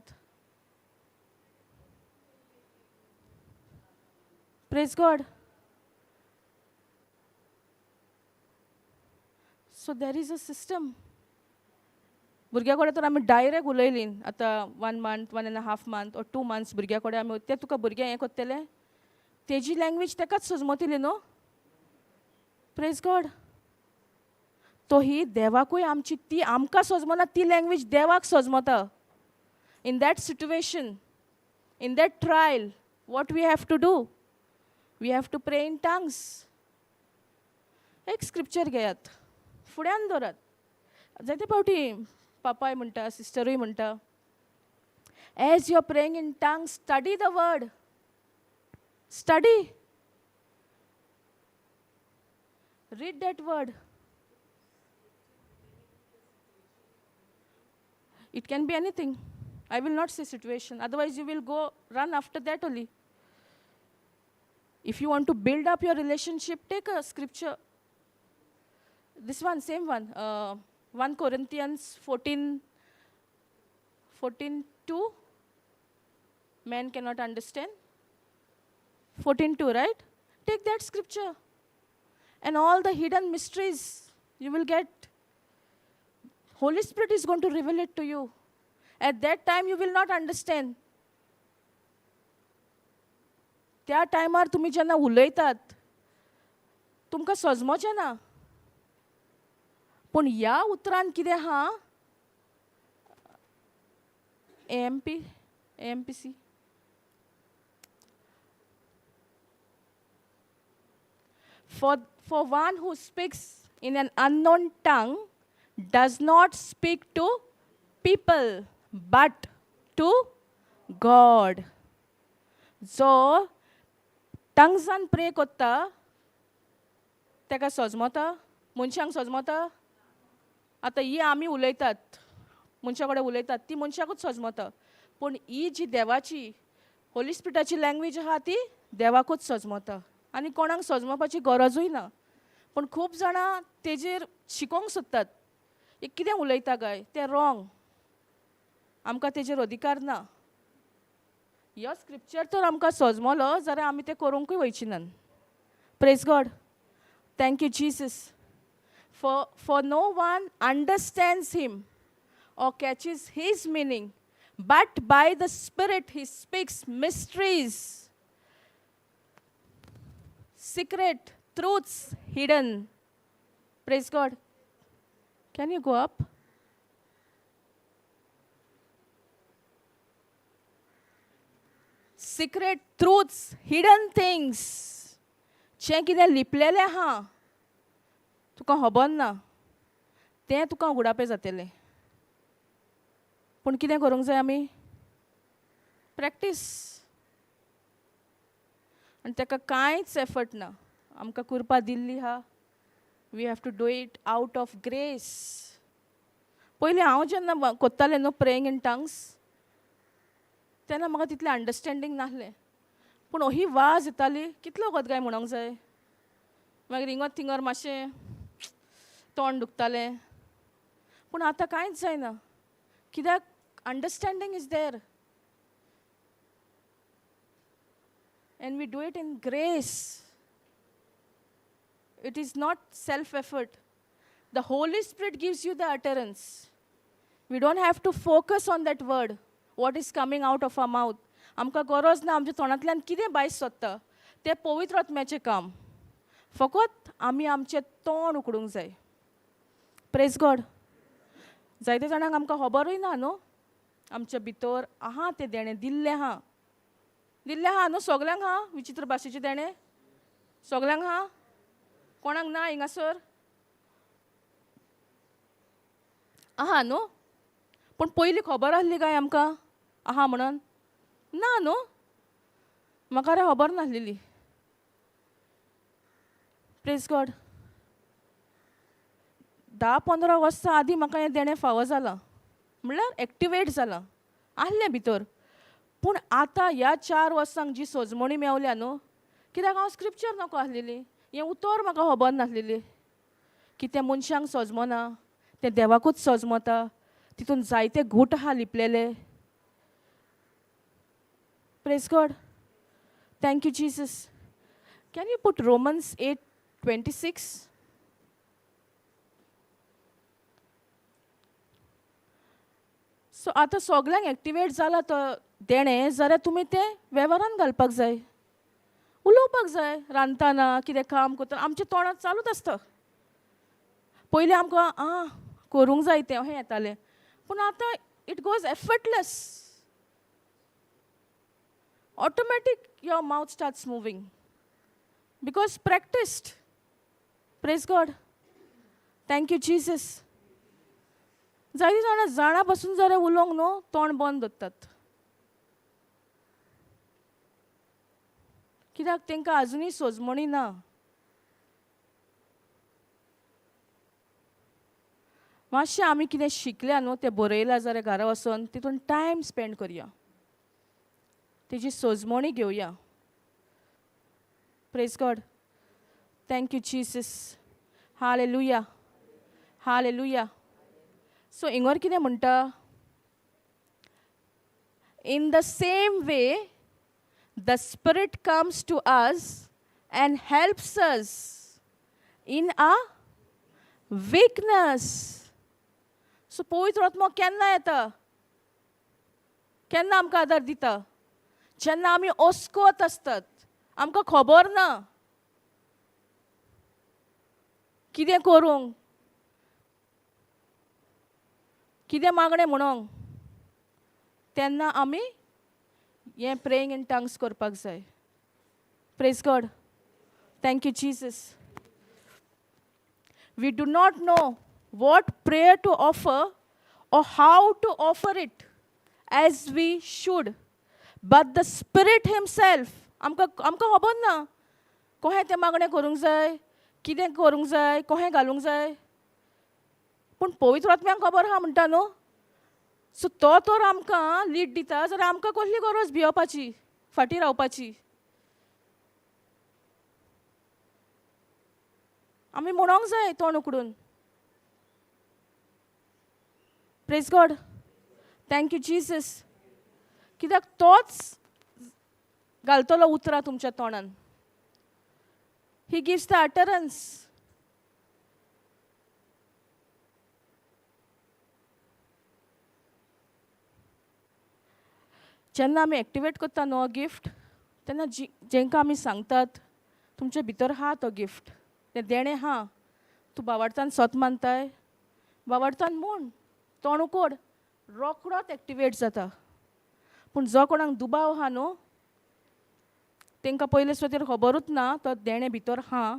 Praise God. So there is a system. भुरग्या कडेन तर आमी डायरेक्ट उलयलीं आतां 1 month, 1.5 month or 2 months भुरग्या कडेन आमी तें तुका भुरगें हें करतलें, तेजी लँग्वेज तेकाच सजमतली न्हू. Praise God. तो ही देवाकूय आमची ती आमकां सजमना ती लँग्वेज देवाक सजमता. In that situation, in that trial, what we have to do? We have to pray in tongues. एक स्क्रिप्चर घेयात, फुड्यान दवरात. जायते फावटी पापाय म्हणटा, सिस्टरूय म्हणटा, as you are praying in tongues study the word, study, read that word. It can be anything. I will not say situation, otherwise you will go run after that only. If you want to build up your relationship, take a scripture. This one, same one, 1 Corinthians 14:2. Man cannot understand. 14:2, right? Take that scripture. And all the hidden mysteries you will get. Holy Spirit is going to reveal it to you. At that time you will not understand. त्या टायमार तुमी जेन्ना उलयतात तुमकां सजमचें ना, पूण ह्या उतरान कितें आहा, AMP AMPC, For one who speaks in an unknown tongue does not speak to people, but to God. जो टंग्सान प्रे करता तेका सजमता, मनशांक सजमता. आतां ही आमी उलयतात, मनशा कडेन उलयतात ती मनशाकूच सजमता, पूण ही जी देवाची होली स्पिरिटाची लँग्वेज आहा ती देवाकूच सजमता आनी कोणाक सजमपाची गरजूय ना. पूण खूब जाणां तेजेर शिकोंक सोदतात, एक कितें उलयता काय तें रॉंग, आमकां तेजेर अधिकार ना. ह्यो स्क्रिप्चर तर आमकां सजमलो जाल्यार आमी तें करूंकूय वयची नात. Praise God. Thank you Jesus. For no one understands him or catches his meaning, but by the Spirit he speaks mysteries, secret truths hidden. Praise God. Can you go up? Secret truths, hidden things. जें कितें लिपलेलें आहा तुका खबर ना तें तुका उगडापें जातलें. पूण कितें करूंक जाय आमी? प्रॅक्टीस. आनी ताका कांयच एफर्ट ना. आमकां कृपा दिल्ली आहा. We have to do it out of grace. पयलीं हांव जेन्ना कोत्तालें न्हू प्रेयींग इन टंग्स, तेन्ना म्हाका तितलें अंडरस्टँडींग नासलें. पूण ही वाज येताली, कितलो वखद काय म्हणोंक जाय. मागीर हिंगर थिंगर मातशें तोंड दुखतालें. पूण आतां कांयच जायना, कित्याक understanding is there and we do it in grace. It is not self effort. The Holy Spirit gives you the utterance. We don't have to focus on that word, what is coming out of our mouth. आमकां गरज ना आमच्या तोंडांतल्यान कितें भायर सोदता, तें पवित्र आत्म्याचें काम. फकत आमी आमचें तोंड उकडूंक जाय. Praise God. जायते जाणांक आमकां खबरूय ना न्हू, आमच्या भितर आहा तें देणें दिल्लें आहा, दिल्लें आहा न्हू सगल्यांक आहा. विचित्र भाशेचें देणें सगल्यांक आहा, कोणाक ना हिंगासर आहा न्हू. पूण पयलीं खबर आसली काय आमकां आहा म्हणून? ना न्हू, म्हाका रे खबर नासलेली. Praise God. 10-15 वर्सां आदीं म्हाका हें देणें फावो जालां, म्हणल्यार एक्टिवेट जालां, आसलें भितर. पूण आतां ह्या 4 वर्सांक जी सोजमणी मेवल्या न्हू, कित्याक हांव स्क्रिप्चर नको आसलेली, हें उतर म्हाका खबर नासलेली की तें मनशांक सोजमना, तें देवाकूच सोजमता, तितून जायते घूट आहा लिपलेले. Praise God. Thank you Jesus. Can you put Romans 8:26? So आतां सगल्यांक एक्टिवेट जाला तो देणें, जाल्यार तुमी तें वेव्हारान घालपाक जाय, उलोवपाक जाय. रांदतना कितें काम करतना आमच्या तोंडांत चालूच आसता. पयलीं आमकां आं करूंक जाय तें अशें येतालें, पूण आतां it goes effortless, automatic your mouth starts moving because practised. Praise God. Thank you Jesus. जायतीं जाणां जाणां पासून जाल्यार उलोवंक न्हू तोंड बंद दवरतात, कित्याक तांकां आजुनूय सोजमणी ना. मातशें आमी कितें शिकल्या न्हू तें बरयलां जाल्यार घरा वचोन तितून टायम स्पेंड करया, तेजी सोजमणी घेवया. Praise God. Thank you Jesus. Hallelujah, hallelujah. So हिंगर कितें म्हणटा? In the same way the Spirit comes to us and helps us in our weakness. So पवित्र आत्मो केन्ना येता, केन्ना आमकां आदार दिता? जेन्ना आमी अस्कोत आसतात, आमकां खबर ना कितें करूंक, कितें मागणें म्हणोंक, तेन्ना आमी हें प्रेयींग इन टंग्स करपाक जाय. Praise God. Thank you Jesus. We do not know what prayer to offer or how to offer it as we should, but the Spirit himself. आमकां आमकां खबर ना कोहें तें मागणें करूंक जाय, कितें करूंक जाय, कोहें घालूंक जाय, पूण पवित्र आत्म्यांक खबर आहा म्हणटा न्हू. सो तो तर आमकां लीड दिता, जाल्यार आमकां कसली गरज भियोवपाची, फाटीं रावपाची? आमी म्हणोंक जाय तोंड उकडून. Praise God. Thank you Jesus. कित्याक तोच घालतलो उतरां तुमच्या तोंडान. He gives the utterance. जेन्ना आमी एक्टिवेट करता न्हू गिफ्ट, तेन्ना जेंकां आमी सांगतात तुमच्या भितर आहा तो गिफ्ट, तें देणें आहा, तूं बावार्थान सत मानताय, बावार्थान म्हूण तोंड उकोड, रोकडोच एक्टिवेट जाता. पूण जो कोणाक दुबाव आहा न्हू, तांकां पयले सुवातेर खबरूच ना तो देणें भितर आहा.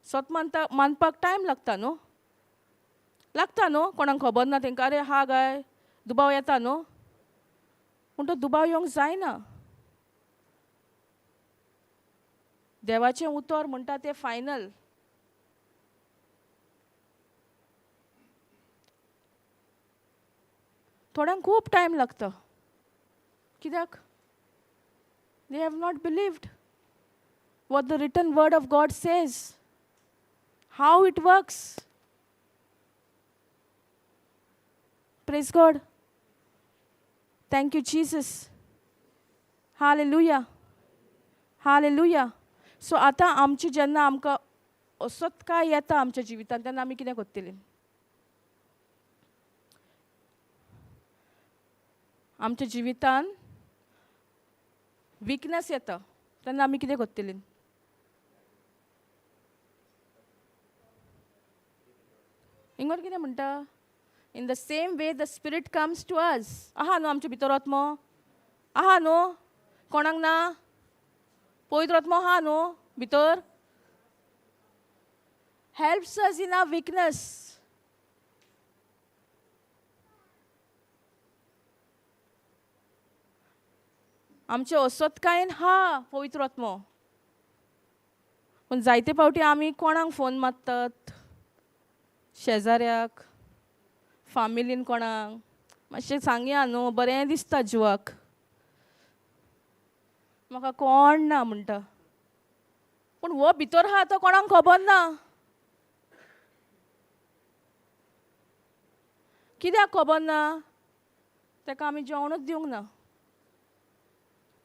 सत मानता मानपाक टायम लागता न्हू, लागता न्हू. कोणाक खबर ना तांकां अरे हा काय दुबाव येता न्हू, पूण तो दुबाव येवंक जायना. देवाचें उतर म्हणटा तें फायनल. थोड्यांक खूब टायम लागता. कित्याक? They have not believed what the written word of God says, how it works. Praise God. Thank you Jesus. Hallelujah, hallelujah. So आतां आमची जेन्ना आमकां असोच काय येता आमच्या जिवितांत तेन्ना आमी कितें करतलीं? आमच्या जिवितांत विकनस येता तेन्ना आमी कितें करतलीं? इंगर कितें म्हणटा? In the same way the spirit comes to us. आहा न्हू आमच्या भितर आत्मो? आहा न्हू? कोणाक ना? पवित्र आत्मो आहा न्हू भितर? Helps us in our weakness. आमचे अस्वस्थकायेन हा पवित्र आत्मो. पूण जायते फावटी आमी कोणाक फोन मारतात? शेजाऱ्याक, फामिलीन कोणाक मातशें सांगया न्हू, बरें दिसता जिवाक, म्हाका कोण ना म्हणटा. पूण हो भितर आहा तो कोणाक खबर ना. कित्याक खबर ना? ताका आमी जेवणूच दिवंक ना.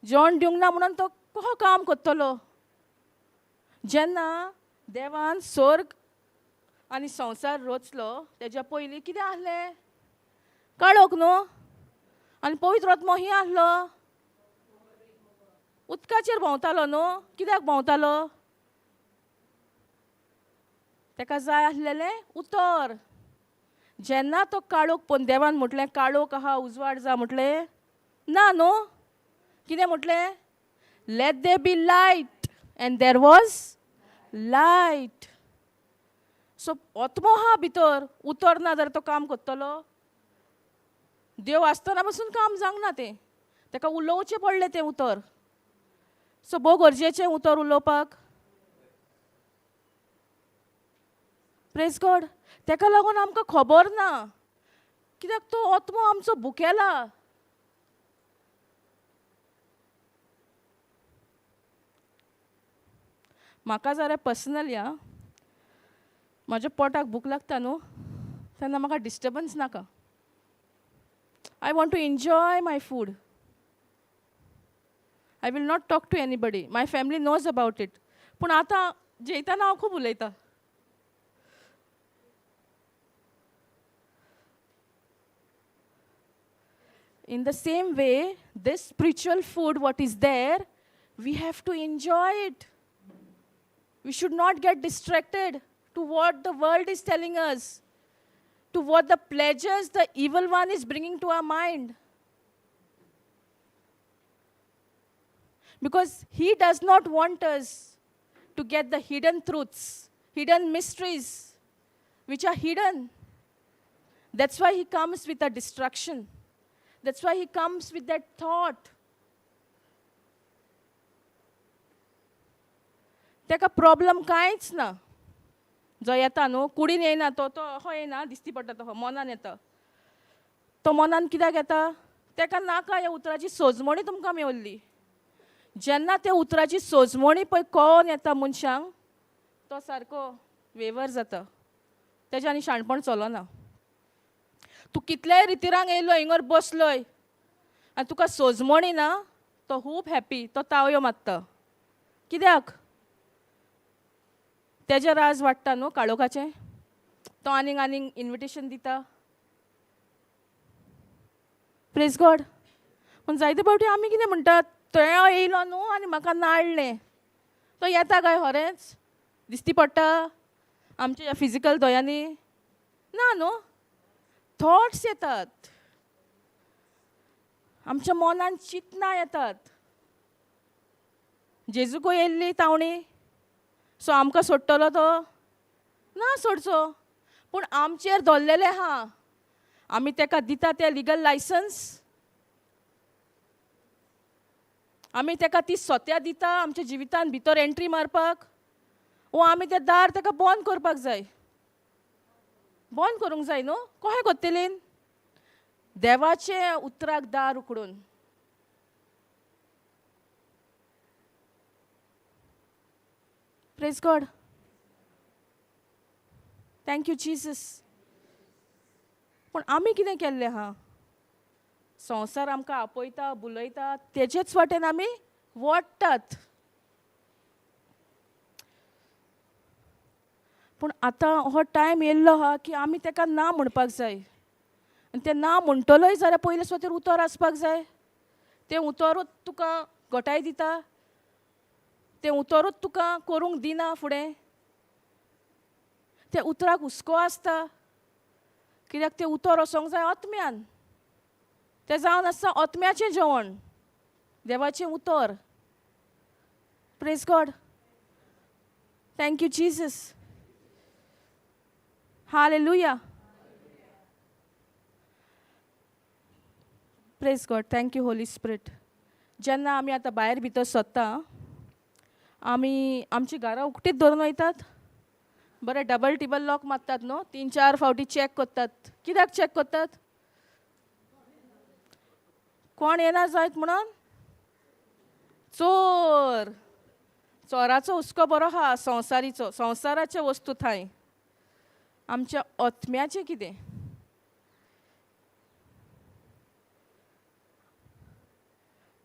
जेवण दिवंक ना म्हणून तो कसो काम करतलो? जेन्ना देवान स्वर्ग आनी संवसार रचलो तेज्या पयलीं कितें आसलें? काळोख न्हू. आनी पवित्र आत्मो ही आसलो, उदकाचेर भोंवतालो न्हू. कित्याक भोंवतालो? ताका जाय आसलेलें उतर. जेन्ना तो काळोख, पण देवान म्हटलें काळोख आहा उजवाड जा म्हटलें ना न्हू. कितें म्हटलें? Let there be light and there was light. So आत्मो आहा भितर, उतर ना जाल्यार तो काम करतलो? देव आसतना पसून काम जावंक ना तें, ताका उलोवचें पडलें तें उतर. सो भोव गरजेचें उतर उलोवपाक. Praise God. ताका लागून आमकां खबर ना, कित्याक तो आत्मो आमचो भुकेला. म्हाका जाल्यार पर्सनली आं, म्हाज्या पोटाक भूक लागता न्हू तेन्ना म्हाका डिस्टर्बन्स नाका. I want to enjoy my food. I will not talk to anybody. My family knows about it. पूण आतां जेयतना हांव खूब उलयतां. In the same way, this spiritual food, what is there, we have to enjoy it. We should not get distracted to what the world is telling us, to what the pleasures the evil one is bringing to our mind. Because he does not want us to get the hidden truths, hidden mysteries, which are hidden. That's why he comes with a distraction. That's why he comes with that thought. ताका problem कांयच ना. जो येता न्हू कुडीन येयना, तो तो असो येयना, दिसती पडटा तो मनान येता. तो मनान कित्याक येता? ताका नाका ह्या उतराची सोजमणी तुमकां मेवल्ली. जेन्ना त्या उतराची सोजमणी पळय कळोन येता मनशांक, तो सारको वेवर जाता, तेजें आनी शाणपण चलना. तूं कितल्याय रितिरांक येयलो, हिंगर बसलोय आनी तुका सोजमणी ना, तो खूब हॅपी, तो तावयो मारता. कित्याक? तेजें राज वाडटा न्हू काळोखाचें. तो आनीक आनीक इन्विटेशन दिता. Praise God. पूण जायते फावटी आमी कितें म्हणटात, तो येयलो न्हू आनी म्हाका नाडलें. तो येता काय खरेंच? दिसती पडटा आमच्या फिजिकल दोळ्यांनी? ना न्हू. थॉट्स येतात आमच्या मनान, चिंतनां येतात. जेजूकूय येयल्ली तावणी. सो आमकां सोडटलो तो? ना सोडचो. पूण आमचेर धरलेलें आहा, आमी ताका दिता तें लिगल लायसन्स. आमी तेका ती सोत्या दिता आमच्या जिवितान भितर एंट्री मारपाक, वो आमी तें दार तेका बंद करपाक जाय? बंद करूंक जाय न्हू. कशें करतलीं? देवाचे उतराक दार उकडून. Praise God. Thank you Jesus. पूण आमी कितें केल्लें आहा? संवसार आमकां आपयता, बुलयता, तेजेच वाटेन आमी वोडटात. पूण आतां हो टायम येयल्लो आहा की आमी तेका ना म्हणपाक जाय. आनी तें ना म्हणटलोय जाल्यार पयले सुवातेर उतर आसपाक जाय. तें उतरूच तुका घटाय दिता, तें उतरूच तुका करूंक दिना फुडें. त्या उतराक हुस्को आसता, कित्याक तें उतर वचोंक जाय आत्म्यान. तें जावन आसता आत्म्याचें जेवण, देवाचें उतर. Praise God. Thank you Jesus. Hallelujah. Praise God. Thank you Holy Spirit. जेन्ना आमी आतां भायर भितर सोदता, आमी आमची घरां उकतीच धरून वयतात. बरें डबल टिबल लॉक मारतात न्हू, 3-4 फावटी चॅक करतात. कित्याक चॅक करतात? कोण येना जायत म्हणून. चोर, चोराचो हुस्को बरो आहा, संवसारीचो, संवसाराचे वस्तू थंय. आमच्या आत्म्याचें कितें?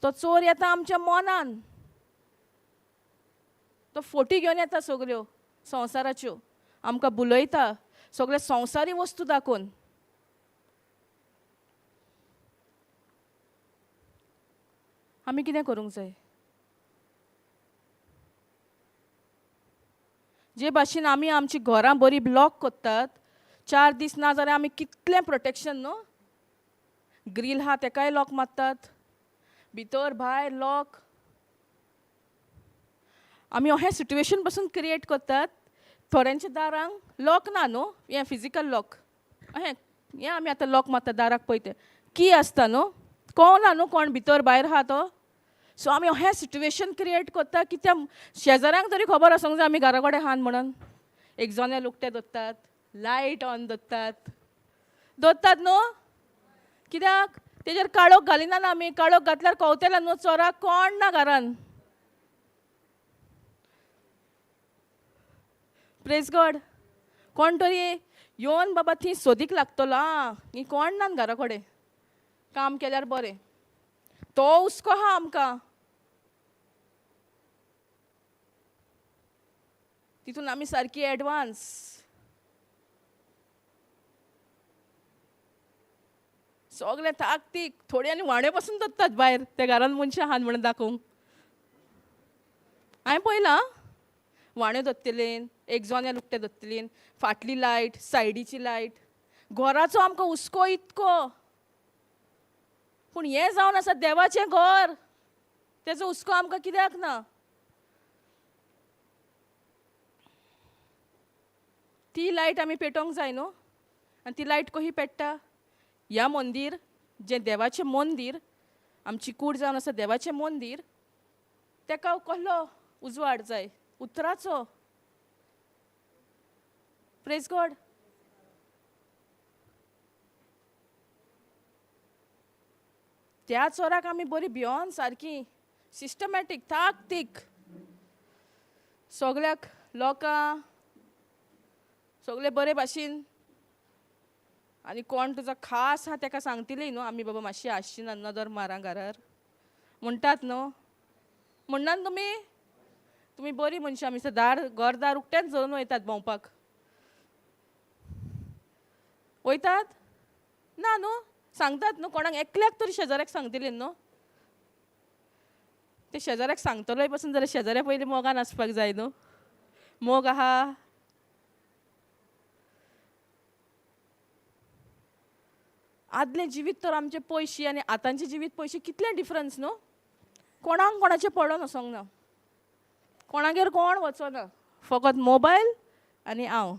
तो चोर येता आमच्या मनान, तो फोटी घेवन येता सगल्यो संवसाराच्यो, आमकां बुलयता सगळे संवसारी वस्तू दाखोवन. आमी कितें करूंक जाय? जे भाशेन आमी आमची घरां बरी ब्लॉक करतात, 4 दीस ना जाल्यार आमी कितलें प्रोटेक्शन न्हू, ग्रील आहा तेकाय लॉक मारतात, भितर भायर लॉक. आमी अहें सिट्युएशन पसून क्रिएट करतात. थोड्यांच्या दारांक लॉक ना न्हू, हें फिजिकल लॉक, अहें हें आमी आतां लॉक मारता दाराक पळय तें की आसता न्हू, कोण ना न्हू कोण भितर भायर आहा तो. सो आमी अहें सिट्युएशन क्रिएट करता की त्या शेजाऱ्यांक तरी खबर आसूंक जाय आमी घरा कडेन आहात म्हणून. एक जनेल उक्तें दवरतात, लायट ऑन दवरतात, दवरतात न्हू. कित्याक? तेजेर काळोख घालिना ना आमी. काळोख घातल्यार कवतेला न्हू चोराक, कोण ना घरान. Praise God. कोण तरी येवन बाबा थंय सोदीक लागतलो, आं ही कोण ना घरा कडेन, काम केल्यार बरें. तो हुस्को आहा आमकां. तितून आमी सारकी एडवान्स. सगळें ताकतीक, थोडी आनी वाणे पसून दवरतात भायर त्या घरान मनशां आहात म्हणून दाखोवंक. हांवें पळयलां, वाण्यो दवरतलीं, एक जनेल उक्तें दवरतलीं, फाटली लायट, सायडीची लायट. घराचो आमकां हुस्को इतको. पूण हें जावन आसा देवाचें घर, तेजो हुस्को आमकां कित्याक ना? ती लायट आमी पेटोवंक जाय न्हू. आनी ती लायट कशी पेट्टा? ह्या मंदीर जें देवाचें मंदीर, आमची कूड जावन आसा देवाचें मंदीर, तेका कसलो उजवाड जाय? उतराचो. Praise God. त्या चोराक आमी बरी भियोन सारकी सिस्टमॅटीक ताकतीक सगळ्याक लोकां सगळे बरे भाशेन. आनी कोण तुजो खास आहा तेका सांगतली न्हू आमी बाबा मातशी आसची ना नदर मारा घरार म्हणटात न्हू. म्हणनात तुमी? तुमी बरी मनशां, आमी दार घरदार उक्तेंच धरून वयतात भोंवपाक. वयतात ना न्हू? सांगतात न्हू कोणाक, एकल्याक तरी शेजाऱ्याक सांगतली न्हू. ते शेजाऱ्याक सांगतलोय पसून जाल्यार शेजाऱ्या पयलीं मोगान आसपाक जाय न्हू. मोग आहा. आदलें जिवीत तर आमचे पयशे आनी आतांचें जिवीत पयशे कितलें डिफरन्स न्हू. कोणाक कोणाचें पडोन वचोंक ना, कोणागेर कोण वचना, फकत मोबायल आनी हांव.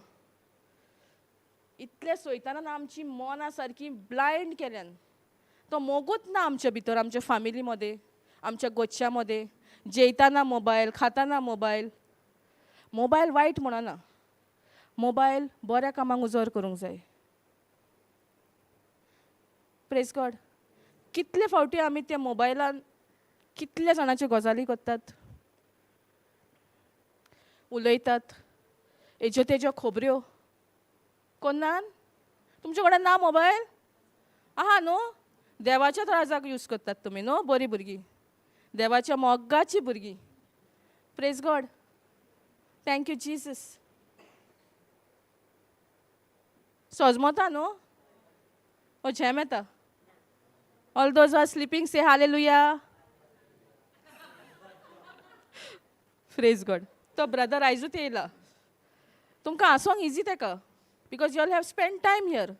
इतलें सोयताना ना आमची मनां सारकी ब्लायंड केल्यान. तो मोगूच ना आमच्या भितर, आमच्या फामिली मदें, आमच्या गोच्या मदें जेयताना मोबायल, खाताना मोबायल. मोबायल वायट म्हणना, मोबायल बऱ्या कामाक उजोर करूंक जाय. प्रेज गॉड. कितले फावटी आमी त्या मोबायलान कितल्या जाणाच्यो गजाली करतात, उलयतात, हेज्यो तेज्यो खबऱ्यो कोन्नान. तुमचे कडेन ना मोबायल आहा न्हू? देवाच्या त्रासाक यूज करतात तुमी न्हू? बरीं भुरगीं, देवाच्या मोगाची भुरगीं. Praise God. Thank you Jesus. सजमता न्हू? ओ झेम येता. All those are sleeping say hallelujah. Praise God. तो ब्रदर आयजूच येयला. तुमकां हांसोंक इजी तेका, because you all have spend time here.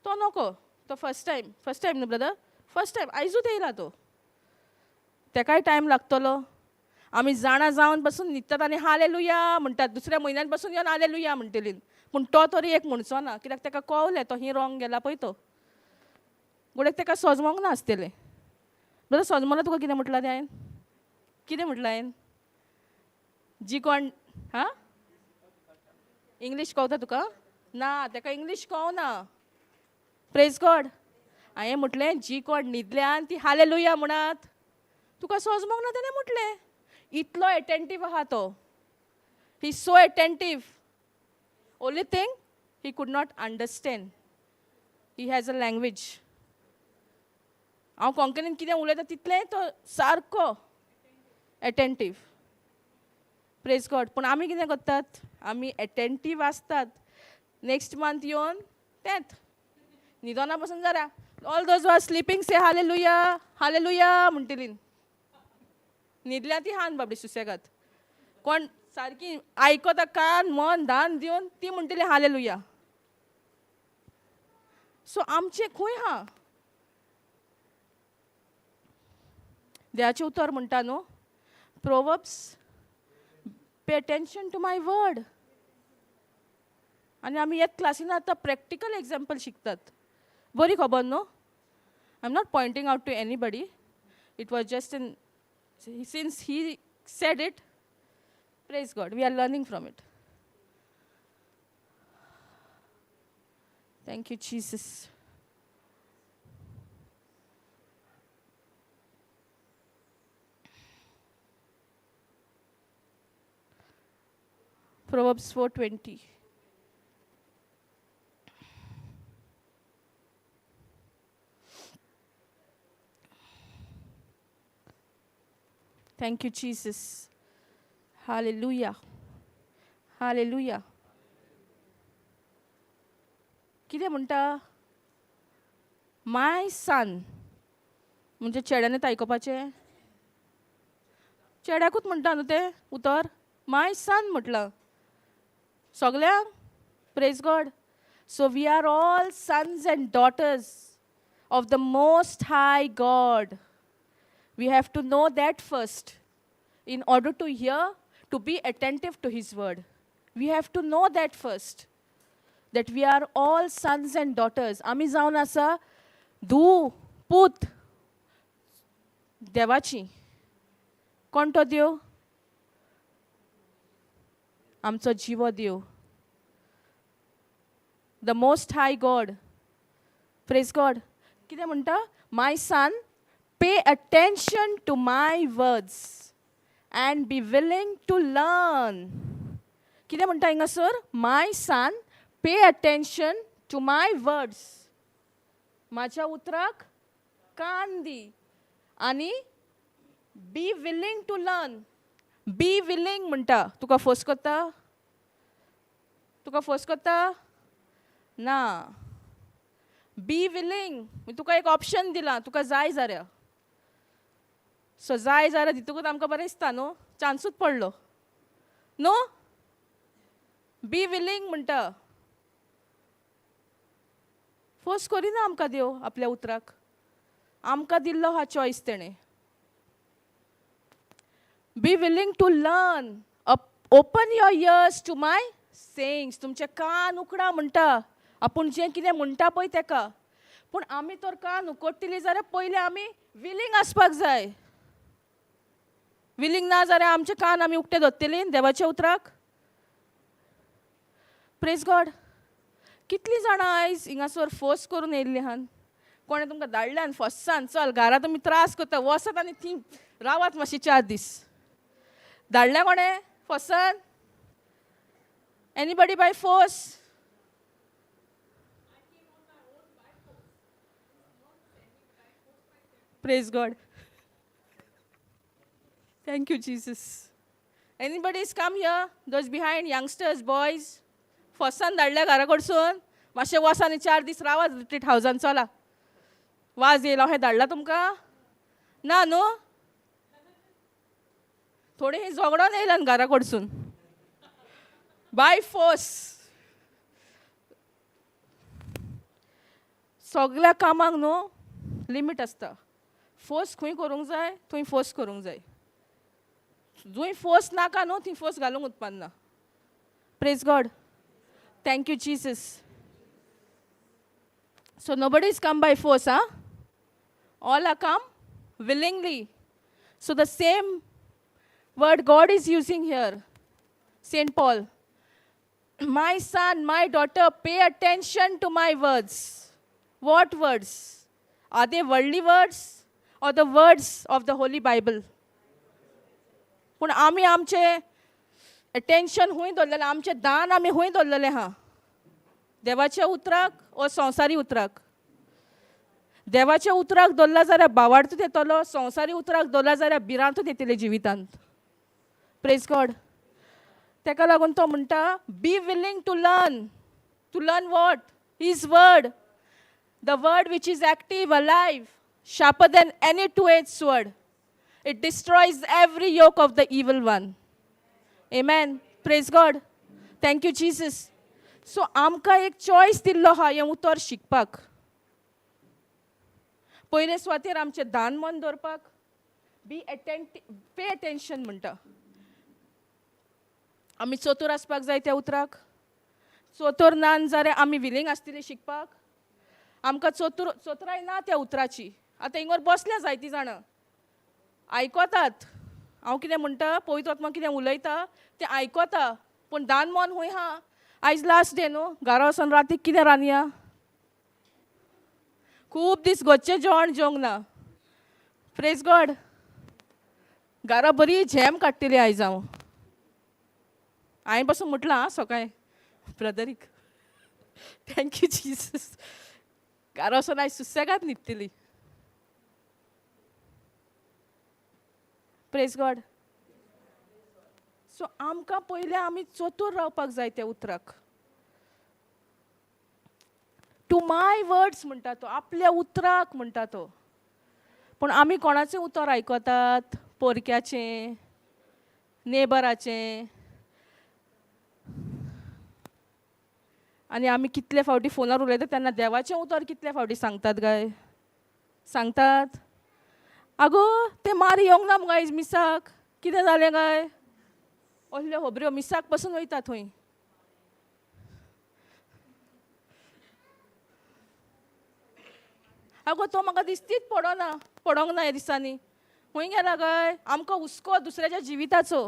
तो नको, तो फर्स्ट टायम, फर्स्ट टायम न्हू ब्रदर? फर्स्ट टायम आयजूच येयला तो, तेकाय टायम लागतलो. आमी जाणा जावन पसून न्हिदतात आनी हालेलुया म्हणटात. दुसऱ्या म्हयन्यान पसून येवन हालेलुया म्हणटली, पूण तो तरी एक म्हणचो ना, कित्याक तेका कवलें तो ही रॉंग गेला पळय तो. गोडेक तेका सजमोंक ना आसतलें. ब्रदर, सजमोला तुका कितें म्हटलां तें हांवें? कितें म्हटलां हांवें? जी कोण हां इंग्लीश कवता तुका? ना, तेका इंग्लीश कवना. प्रेज गॉड. हांवें म्हटलें जी कोण न्हिदल्यान ती हालेलुया म्हणात. तुका सजमोंक ना तेणें म्हटलें. इतलो एटेंटीव आहा तो. He so attentive. Only thing he could not understand. He has a language. हांव कोंकणीन कितें उलयता तितलें तो सारको एटेंटीव. प्रेज गॉड. पूण आमी कितें करतात? आमी एटेंटीव आसतात, नेक्स्ट मंथ येवन तेंच न्हिदोना पसून जाल्या. All those are sleeping say hallelujah, hallelujah म्हणटली. न्हिदल्या ती हान बाबडी सुसेगाद. कोण सारकी आयकता कान मन दान दिवन ती म्हणटली हालेलुया. सो आमचें खंय आहा? देवाचें उतर म्हणटा न्हू, Proverbs, pay attention to my word. आनी आमी ह्याच क्लासीन आतां प्रॅक्टिकल एग्जाम्पल शिकतात. बरी खबर न्हू? I am not pointing out to anybody. It was just in since he said it. Praise God, we are learning from it. Thank you Jesus. Proverbs 4:20. Thank you, Jesus. Hallelujah. Hallelujah. कितें म्हणटा? My son. म्हणजे चेड्यानूच आयकुपाचें? चेड्याकूच म्हणटा न्हू तें उतर? My son म्हटलां सगल्यांक. Praise God. So we are all sons and daughters of the Most High God. We have to know that first in order to hear, to be attentive to His word. We have to know that first, that we are all sons and daughters. आमी जावन आसा धूव पूत देवाची. कोण तो देव? आमचो जिवो देव, the Most High God. Praise God. कितें म्हणटा? My son, pay attention to my words and be willing to learn. कितें म्हणटा हिंगासर? My son, pay attention to my words. म्हाज्या उतराक कान दी आनी be willing to learn. Be willing म्हणटा. तुका फोर्स करता? तुका फोर्स करता ना. बी विलींग. तुका एक ऑप्शन दिलां, तुका जाय जाल्यार. सो जाय जाल्यार दितकूच आमकां बरें दिसता न्हू, चान्सूच पडलो न्हू. बी विलींग म्हणटा. फोर्स करिना आमकां देव आपल्या उतराक. आमकां दिल्लो हा चॉयस तेणें. Be willing to learn. Open your ears to my sayings. तुमचे कान उकडा म्हणटा, आपूण जें कितें म्हणटा पळय तेका. पूण आमी तर कान उकोडटली जाल्यार पयलीं आमी विलींग आसपाक जाय. विलींग ना जाल्यार आमचे कान आमी उक्ते दवरतली देवाच्या उतराक. Praise God. कितलीं जाणां आयज हिंगासर फोर्स करून येयल्ली आहान? कोणें तुमकां धाडल्यान फोर्सान, चल घरा तुमी त्रास करता, वसात आनी ती रावात मातशी 4 दीस. धाडल्या कोणें फोर्सान? Anybody by force? Praise God. Thank you Jesus. Anybody is come here, those behind youngsters, boys, फोर्सान धाडल्या घरा कडसून, मातशें वसा आनी 4 दीस रावात रिट्रीट हावजान, चला वाज येयला हें धाडला तुमकां? ना न्हू? थोडीं ही झगडोन येयल्यान घरा कडसून बाय फोर्स. सगल्या कामाक न्हू लिमीट आसता. फोर्स खंय करूंक जाय थंय फोर्स करूंक जाय. जंय फोर्स नाका न्हू थंय फोर्स घालूंक उत्पन्न. Praise God. Thank you Jesus. So nobody is come by force, ah, all are come willingly. So the same word God is using here, Saint Paul. My son, my daughter, pay attention to my words. What words? Are they worldly words or the words of the Holy Bible? पूण आमी आमचे attention खूंय दवरलेलें, आमचें दान आमी खूंय दवरलेलें आहा? देवाच्या उतराक ओ संवसारी उतराक? देवाच्या उतराक दवरला जाल्यार बावाडतूच येतलो, संवसारी उतराक दवरला जाल्यार भिरांतूच येतली जिवितांत. Praise God. तेका लागून तो म्हणटा, be willing to learn. To learn what? His word. The word which is active, alive, sharper than any two-edged sword. It destroys every yoke of the evil one. Amen. Praise God. Thank you, Jesus. So, आमकां एक choice दिल्लो आहा हें उतर शिकपाक. पयले सुवातेर आमचें दान मन दवरपाक, बी अटेंट, पे अटेंशन म्हणटा. आमी चतूर आसपाक जाय त्या उतराक. चतूर ना जाल्यार आमी विलींग आसतली शिकपाक? आमकां चतूर चतुराय ना त्या उतराची. आतां हिंगर बसल्या जायतीं जाणां आयकतात हांव कितें म्हणटा, पवित्र आत्मा कितें उलयता तें आयकता, पूण दान मन खूंय आहा? आयज लास्ट डे न्हू, घरा वचोन रातीक कितें रांदया? खूब दीस घरचें जेवण जेवंक ना. Praise God. घरा बरी झेम काडटली आयज हांव. हांवें पासून म्हटलां आं सकाळीं ब्रदरीक. Thank you Jesus. घरा वचोन आयज सुसेगाद न्हिदतली. Praise God. सो आमकां पयलें आमी चतूर रावपाक जाय त्या उतराक. टू my words म्हणटा तो, आपल्या उतराक म्हणटा तो. पूण आमी कोणाचें उतर आयकतात? पोरक्याचें, नेबराचें. आनी आमी कितले फावटी फोनार उलयता तेन्ना देवाचें उतर कितले फावटी सांगतात काय? सांगतात? आगो तें मारी येवंक ना मुगो आयज मिसाक, कितें जालें काय? असल्यो खबऱ्यो मिसाक पसून वयता थंय. आगो तो म्हाका दिसतीच पडना, पडोंक ना ह्या दिसांनी, खंय गेला काय? आमकां हुस्को दुसऱ्याच्या जिविताचो,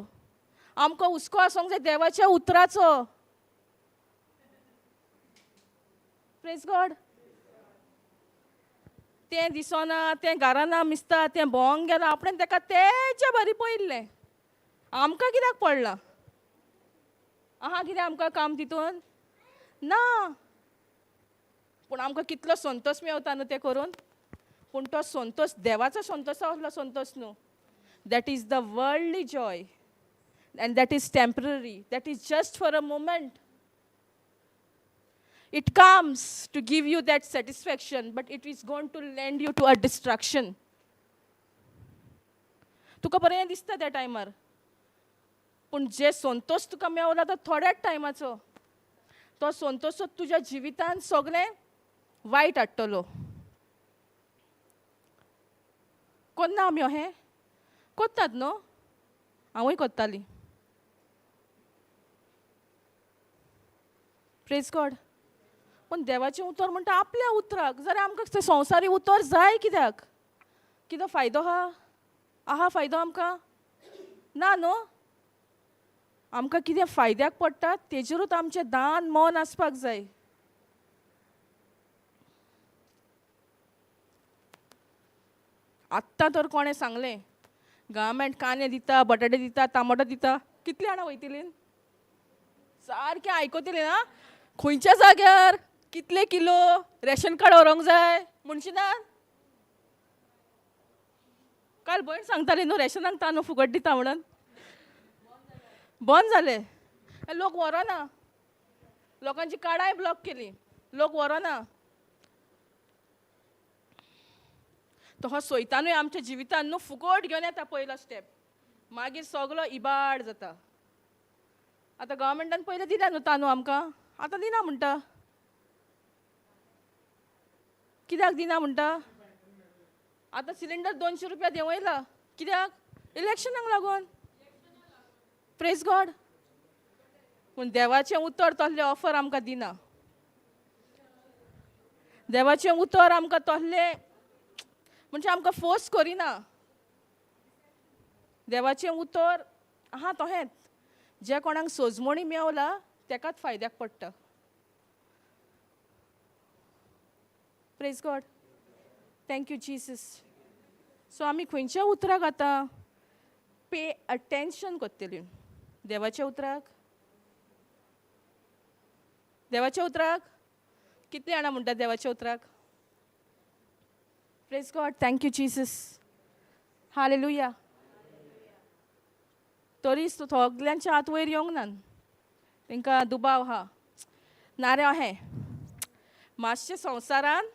आमकां हुस्को आसूंक जाय देवाच्या उतराचो. Praise God. तें दिसना, तें घरा ना मिसता, तें भोंवंक गेलां, आपणें तेका तेच्या बरी पळयल्लें. आमकां कित्याक पडलां? आहा कितें आमकां काम तितून ना? पूण आमकां कितलो संतोश मेवता न्हू तें करून. पूण तो संतोश देवाचो संतोश असलो संतोश न्हू. That is the worldly joy and that is temporary, that is just for a moment. It comes to give you that satisfaction, but it is going to lend you to a destruction. तुका बरें दिसता त्या टायमार, पूण जे संतोश तुका मेवला तो थोड्याच टायमाचो. तो संतोश तुज्या जिवितान सगळें वायट हाडटलो. कोन्ना आमी अहें कोत्तात न्हू? हांवूय कोत्ताली. Praise God. पूण देवाचें उतर म्हणटा आपल्या उतराक. जाल्यार आमकां तें संवसारी उतर जाय कित्याक? कितें फायदो आहा? आहा फायदो आमकां? ना न्हू. आमकां कितें फायद्याक पडटा तेजेरूच आमचें दान मन आसपाक जाय. आत्तां तर कोणें सांगलें गव्हर्मेंट कांदे दिता, बटाटे दिता, टमाटो दिता, कितलीं जाणां वयतलीं? सारकें आयकतलीं आं, खंयच्या जाग्यार कितले किलो रेशन कार्ड व्हरूंक जाय म्हणशी ना? काल भयण सांगताली न्हू रेशनाक तांदूळ फुकट दिता म्हणून, बंद जालें. लोक व्हरना, लोकांची कार्डांय ब्लॉक केली, लोक व्हरना. तो हो सोयतानूय आमच्या जिवितान न्हू फुकट घेवन येता पयलो स्टेप, मागीर सगलो इबाड जाता. आतां गव्हर्मेंटान पयलें दिल्या न्हू तांदूळ आमकां, आतां दिना म्हणटा. कित्याक दिना म्हणटा? आतां सिलिंडर 200 रुपया देंवयला, कित्याक? इलेक्शनाक लागून. Praise God. पूण देवाचें उतर तसलें ऑफर आमकां दिना. देवाचें उतर आमकां तसलें म्हणजे आमकां फोर्स करिना. देवाचें उतर आहा तहेंच, जे कोणाक सोजमणी मेवला तेकाच फायद्याक पडटा. Praise God. Thank you Jesus. So आमी खंयच्या उतराक आतां पे अटेंशन करतली? देवाच्या उतराक? देवाच्या उतराक कितली जाणां म्हणटा देवाच्या उतराक? Praise God. Thank you Jesus. Hallelujah. तरी सगल्यांच्या हात वयर येवंक ना, तांकां दुबाव आहा. नारे अहें मातशें संवसारान,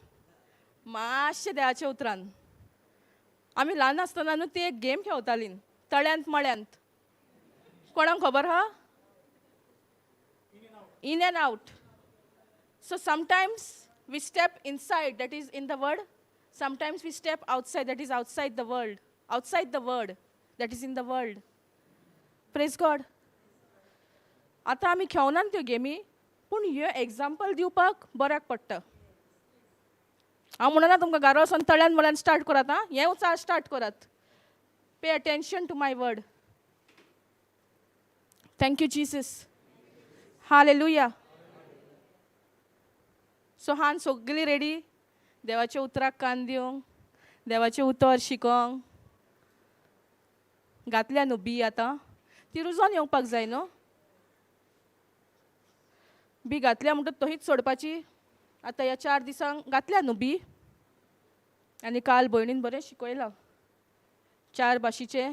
मातशें देवाच्या उतरान. आमी ल्हान आसतना न्हू ती एक गेम खेळतालीं तळ्यांत मळ्यांत, कोणाक खबर आहा? In and out. So sometimes we step inside, that is in the word, sometimes we step outside, that is outside the world, outside the word, that is in the world. Praise God. आतां आमी खेळनात त्यो गेमी, पूण ह्यो example दिवपाक बऱ्याक पडटा. हांव म्हणना तुमकां घरा वचोन तळ्यान मळ्यान स्टार्ट करात, आं, हें उचार स्टार्ट करात. Pay attention to my word. Thank you Jesus. Hallelujah. So हान सगळीं रेडी देवाच्या उतराक कान दिवंक, देवाचें उतर शिकोंक. घातल्या न्हू बी, आतां ती रुजोन येवपाक जाय न्हू. बी घातल्या म्हणटच तहीच सोडपाची. आतां ह्या 4 दिसांक घातल्या न्हू बी, आनी काल भयणीन बरें शिकयलां 4 भाशेचें.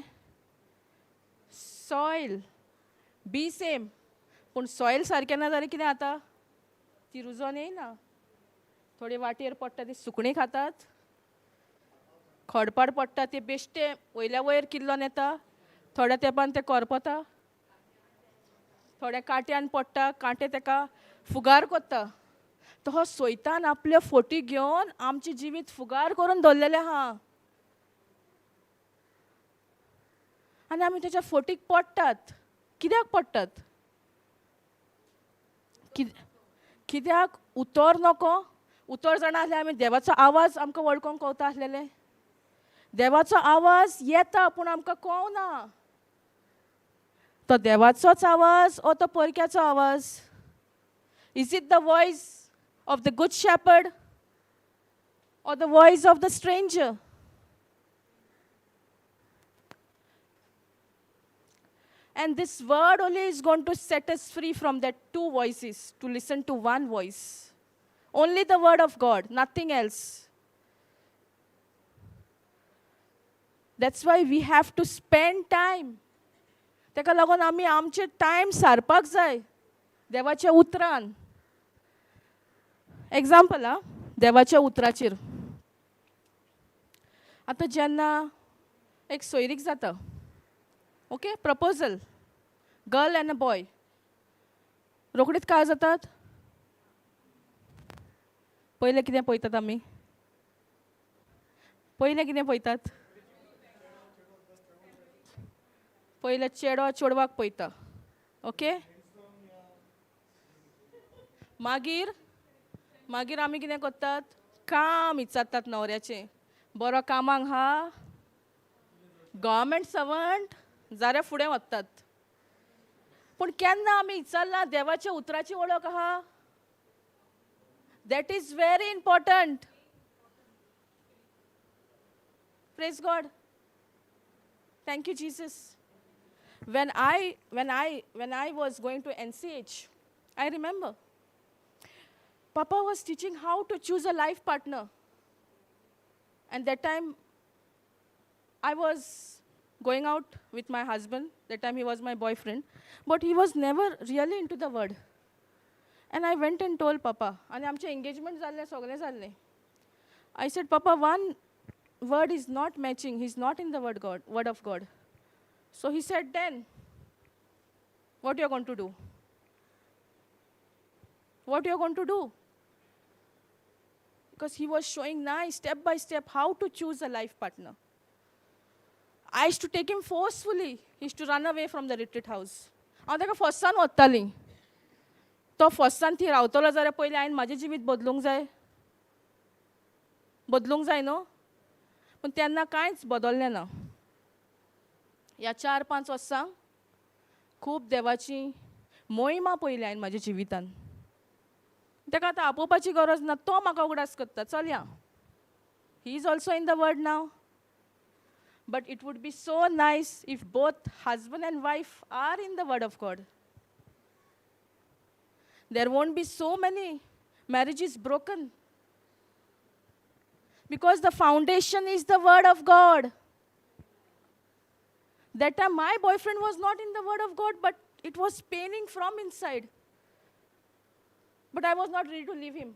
सॉयल बी सेम, पूण सॉयल सारकें ना जाल्यार कितें जाता? ती रुजोन येयना. थोडे वाटेर पडटा ती सुकणीं खातात, खडपाड पडटा ते बेश्टे वयल्या वयर किल्लोन येता, थोड्या तेंपान ते करपता, थोड्या कांट्यान पडटा, कांटे तेका फुगार करता. तो हो सोयतान आपल्यो फोटी घेवन आमचें जिवीत फुगार करून दवरलेलें आहा, आनी आमी तेच्या फोटीक पडटात. कित्याक पडटात? कित्याक उतर नको? उतर जाणा आसल्यार आमी देवाचो आवाज आमकां वळखूंक कवता आसलेले. देवाचो आवाज येता पूण आमकां कवना. तो देवाचोच आवाज ओ तो परक्याचो आवाज? Is it the voice of the good shepherd or the voice of the stranger? And this word only is going to set us free from that 2 voices, to listen to one voice. Only the word of God, nothing else. That's why we have to spend time. तेका लागून आमी आमचे time सारपाक जाय देवाच्या उतरान. Example आं, देवाच्या उतराचेर. आतां जेन्ना एक सोयरीक जाता, okay, proposal, girl and a boy, रोखडीच काय जातात? पयलें कितें पळयतात आमी? पयलें कितें पळयतात? पयलें चेडो चेडवाक पळयता, ओके, मागीर मागीर आमी कितें करतात? काम विचारतात न्हवऱ्याचें, बरो कामाक हा, गव्हर्मेंट सर्वंट जाल्यार फुडें वतात. पूण केन्ना आमी विचारलां देवाच्या उतराची वळख आहा? That is very important. Praise God. Thank you Jesus. When I was going to NCH, I remember Papa was teaching how to choose a life partner. And that time I was going out with my husband. That time he was my boyfriend. But he was never really into the word. And I went and told Papa. आनी आमचें engagement जाल्लें, सगळें जाल्लें. I said, "Papa, one word is not matching. He's not in the word God, word of God." So he said, "Then, what you are going to do? What you are going to do?" Because he was showing nice, step by step, how to choose a life partner. I used to take him forcefully. He used to run away from the retreat house. हांव ताका फोर्सान व्हरतालीं. तो फोर्सान थंय रावतलो जाल्यार पयलीं हांवें म्हाजें जिवीत बदलूंक जाय, बदलूंक जाय न्हू. पूण तेन्ना कांयच बदललें ना. ह्या 4-5 वर्सांक खूब देवाची मोहिमा पळयली हांवें म्हाज्या जिवितान. ताका आतां आपोवपाची गरज ना, तो म्हाका उगडास करता, चल या. He is also in the word now. But it would be so nice if both husband and wife are in the word of God. There won't be so many marriages broken. Because the foundation is the word of God. That time my boyfriend was not in the word of God, but it was paining from inside. But I was not ready to leave him.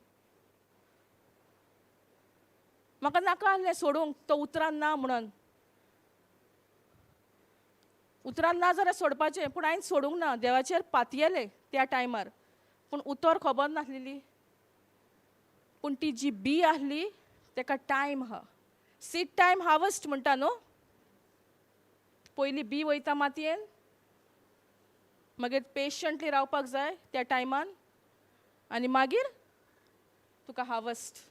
म्हाका नाका आहलें सोडूंक, तो उतरान ना म्हणून. उतरान ना जाल्यार सोडपाचें, पूण हांवें सोडूंक ना. देवाचेर पातयेलें त्या टायमार, पूण उतर खबर नासलेली. पूण ती जी बी आहली तेका टायम आहा. सीड टायम हार्वस्ट म्हणटा न्हू. पयलीं बी वयता मातयेन, मागीर पेशंटली रावपाक जाय त्या टायमान, आनी मागीर तुका harvest.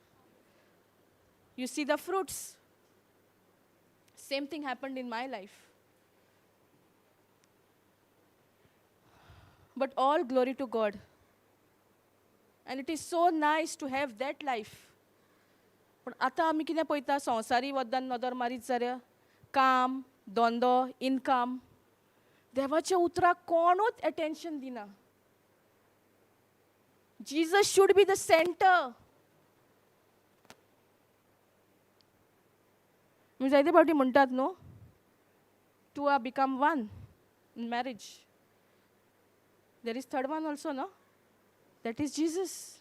You see the fruits. Same thing happened in my life. But all glory to God. And it is so nice to have that life. पूण आतां आमी कितें पळयता, संवसारी वद्दान नदर मारीत जाल्यार काम, धंदो, इनकम, देवाच्या उतराक कोणूच एटेन्शन दिना. Jesus should be the center. आमी जायते फावटी म्हणटात न्हू, two are become one in marriage. There is third one also, no? That is Jesus.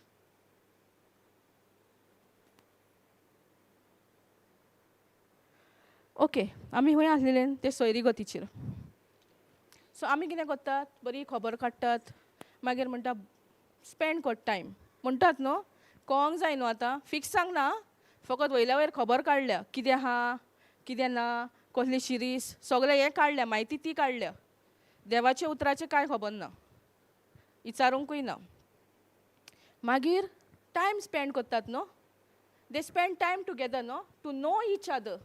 Okay, आमी खंय आसलेले ते सोयरीगतीचेर. सो आमी कितें करतात, बरी खबर काडटात, मागीर म्हणटा स्पेंड कर टायम म्हणटात न्हू. कळोंक जाय न्हू आतां, फिक्स सांग ना, फकत वयल्या वयर खबर काडल्या, कितें आहा कितें ना, कसली शिरीस, सगळें हें काडल्या, म्हायती ती काडल्या. देवाच्या उतराचें कांय खबर ना, विचारूंकूय ना. मागीर टायम स्पेंड करतात न्हू. They spend time together न्हू, to know each other.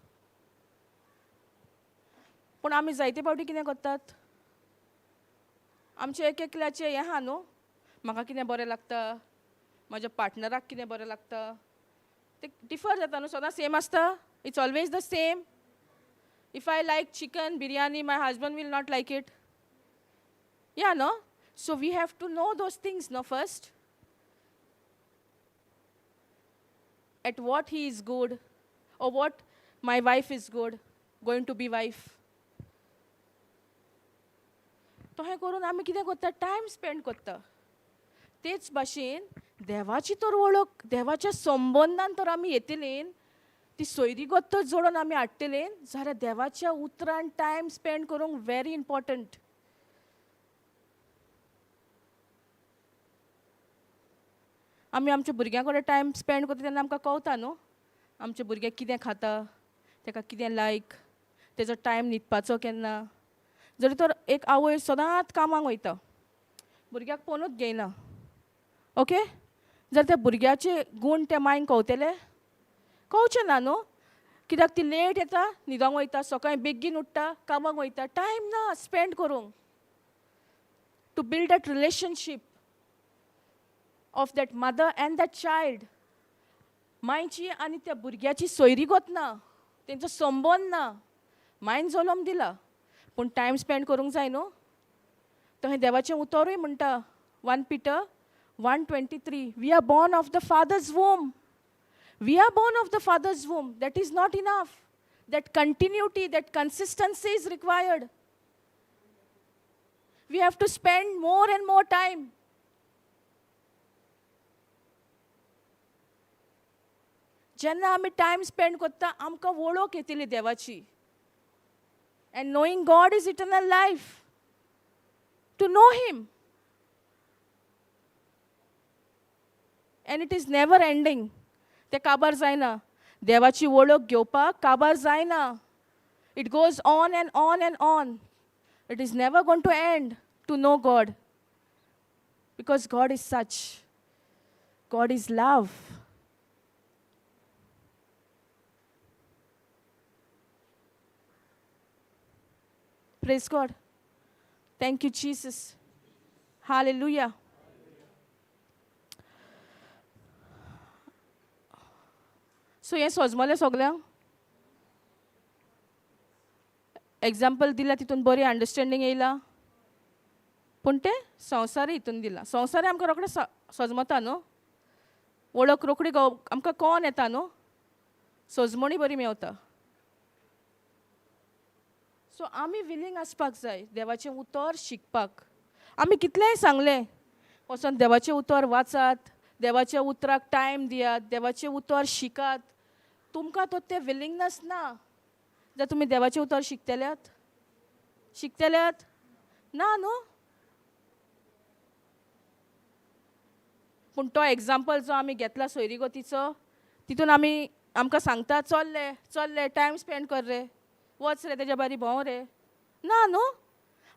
पूण आमी जायते फावटी कितें करतात, आमचें एक एकल्याचें हें आहा न्हू, म्हाका कितें बरें लागता, म्हाज्या पार्टनराक कितें बरें लागता, तें डिफर जाता न्हू, सदां सेम आसता. It's always the same. If I like chicken biryani, my husband will not like it. Yeah, no? So we have to know those things, no, first. At what he is good, or what my wife is good, going to be wife. तशें करून आमी कितें करता, time spend करता. तेच भाशेन देवाची तर वळख, देवाच्या संबंदान तर आमी येतले, ती सोयरीगत जोडून आमी हाडटले जाल्यार देवाच्या उतरान टायम स्पेंड करूंक व्हेरी इम्पॉर्टंट. आमी आमच्या भुरग्यां कडेन टायम स्पेंड करता तेन्ना आमकां कळटा न्हू, आमचे भुरगे कितें खाता, ताका कितें लायक, तेजो टायम न्हिदपाचो केन्ना. जरी तर एक आवय सदांच कामाक वयता, भुरग्याक पळोवनूच घेयना, ओके, जर त्या भुरग्याचे गूण त्या मायन कवतले, कवचे ना न्हू. कित्याक ती लेट येता, न्हिदोंक वयता, सकाळी बेगीन उठ्ठा, कामाक वयता, टायम ना स्पेंड करूंक to build that relationship of that mother and that child. मांयची आनी त्या भुरग्याची सोयरीगत ना, तेंचो संबंद ना. मायन जल्म दिला पूण टायम स्पेंड करूंक जाय न्हू. तशें देवाचें उतरूय म्हणटा, 1 Peter 1:23, we are born of the father's womb. We are born of the father's womb. That is not enough. That continuity, that consistency is required. We have to spend more and more time. जेन्ना आमी time spend करता आमकां वळख येतली देवाची. And knowing God is eternal life. To know him. And it is never ending. तें काबार जायना. देवाची वळख घेवपाक काबार जायना. It goes on and on and on. It is never going to end to know God. Because God is such. God is love. Praise God. Thank you, Jesus. Hallelujah. So हें सोजमलें सगल्यांक? एग्जाम्पल दिला तितून बरी understanding येयला, पूण तें संवसारूय हितून दिला. संवसारूय आमकां रोखडें सोजमता न्हू, वळख रोखडी आमकां कोण येता न्हू, सोजमणी बरी मेवता. सो आमी विलींग आसपाक जाय देवाचें उतर शिकपाक. आमी कितलेंय सांगलें वचोन देवाचें उतर वाचात, देवाच्या उतराक टायम दियात, देवाचें उतर शिकात, तुमकां तो तें विलिंगनस ना. जर तुमी देवाचें उतर शिकतल्यात, शिकतल्यात ना न्हू. पूण तो एग्जाम्पल जो आमी घेतला सोयरीगतीचो, तितून आमी आमकां सांगता चल रे, चल रे, टायम स्पेंड कर रे, वच रे तेज्या बारी भोंव रे. ना न्हू,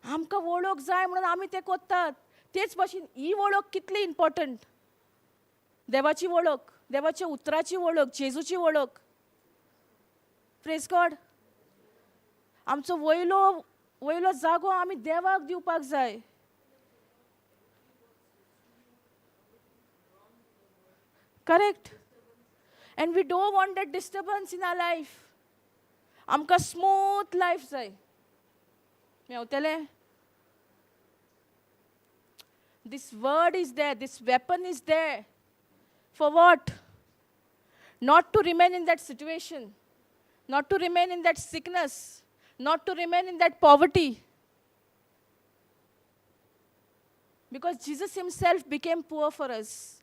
आमकां वळख जाय म्हणून आमी तें करतात. तेच भाशेन ही वळख कितली इम्पोर्टंट, देवाची वळख, देवाच्या उतराची वळख, जेजूची वळख. Praise God. आमचो वयलो वयलो जागो आमी देवाक दिवपाक जाय. Correct. And we don't want that disturbance in our life. आमकां स्मूथ लायफ जाय. मेवतलें? This word is there, this weapon is there. For what? Not to remain in that situation, not to remain in that sickness, not to remain in that poverty. Because Jesus himself became poor for us.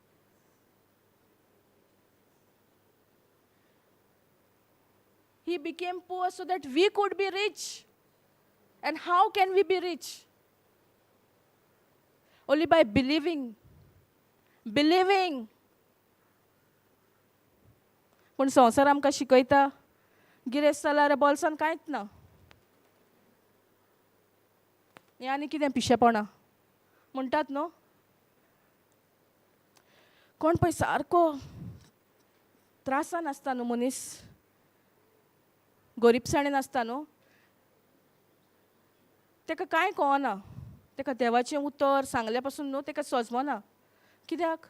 He became poor so that we could be rich. And how can we be rich? Only by believing. Believing. पूण संवसार आमकां शिकयता गिरेस्त जाल्यार बोल्सान कांयच ना, हें आनी कितें पिशेपणां म्हणटात न्हू. कोण पळय सारको त्रासान आसता न्हू मनीस, गरिबसाणेन आसता न्हू, ताका कांय कळना, ताका देवाचें उतर सांगल्या पासून न्हू ताका सोजमना. कित्याक?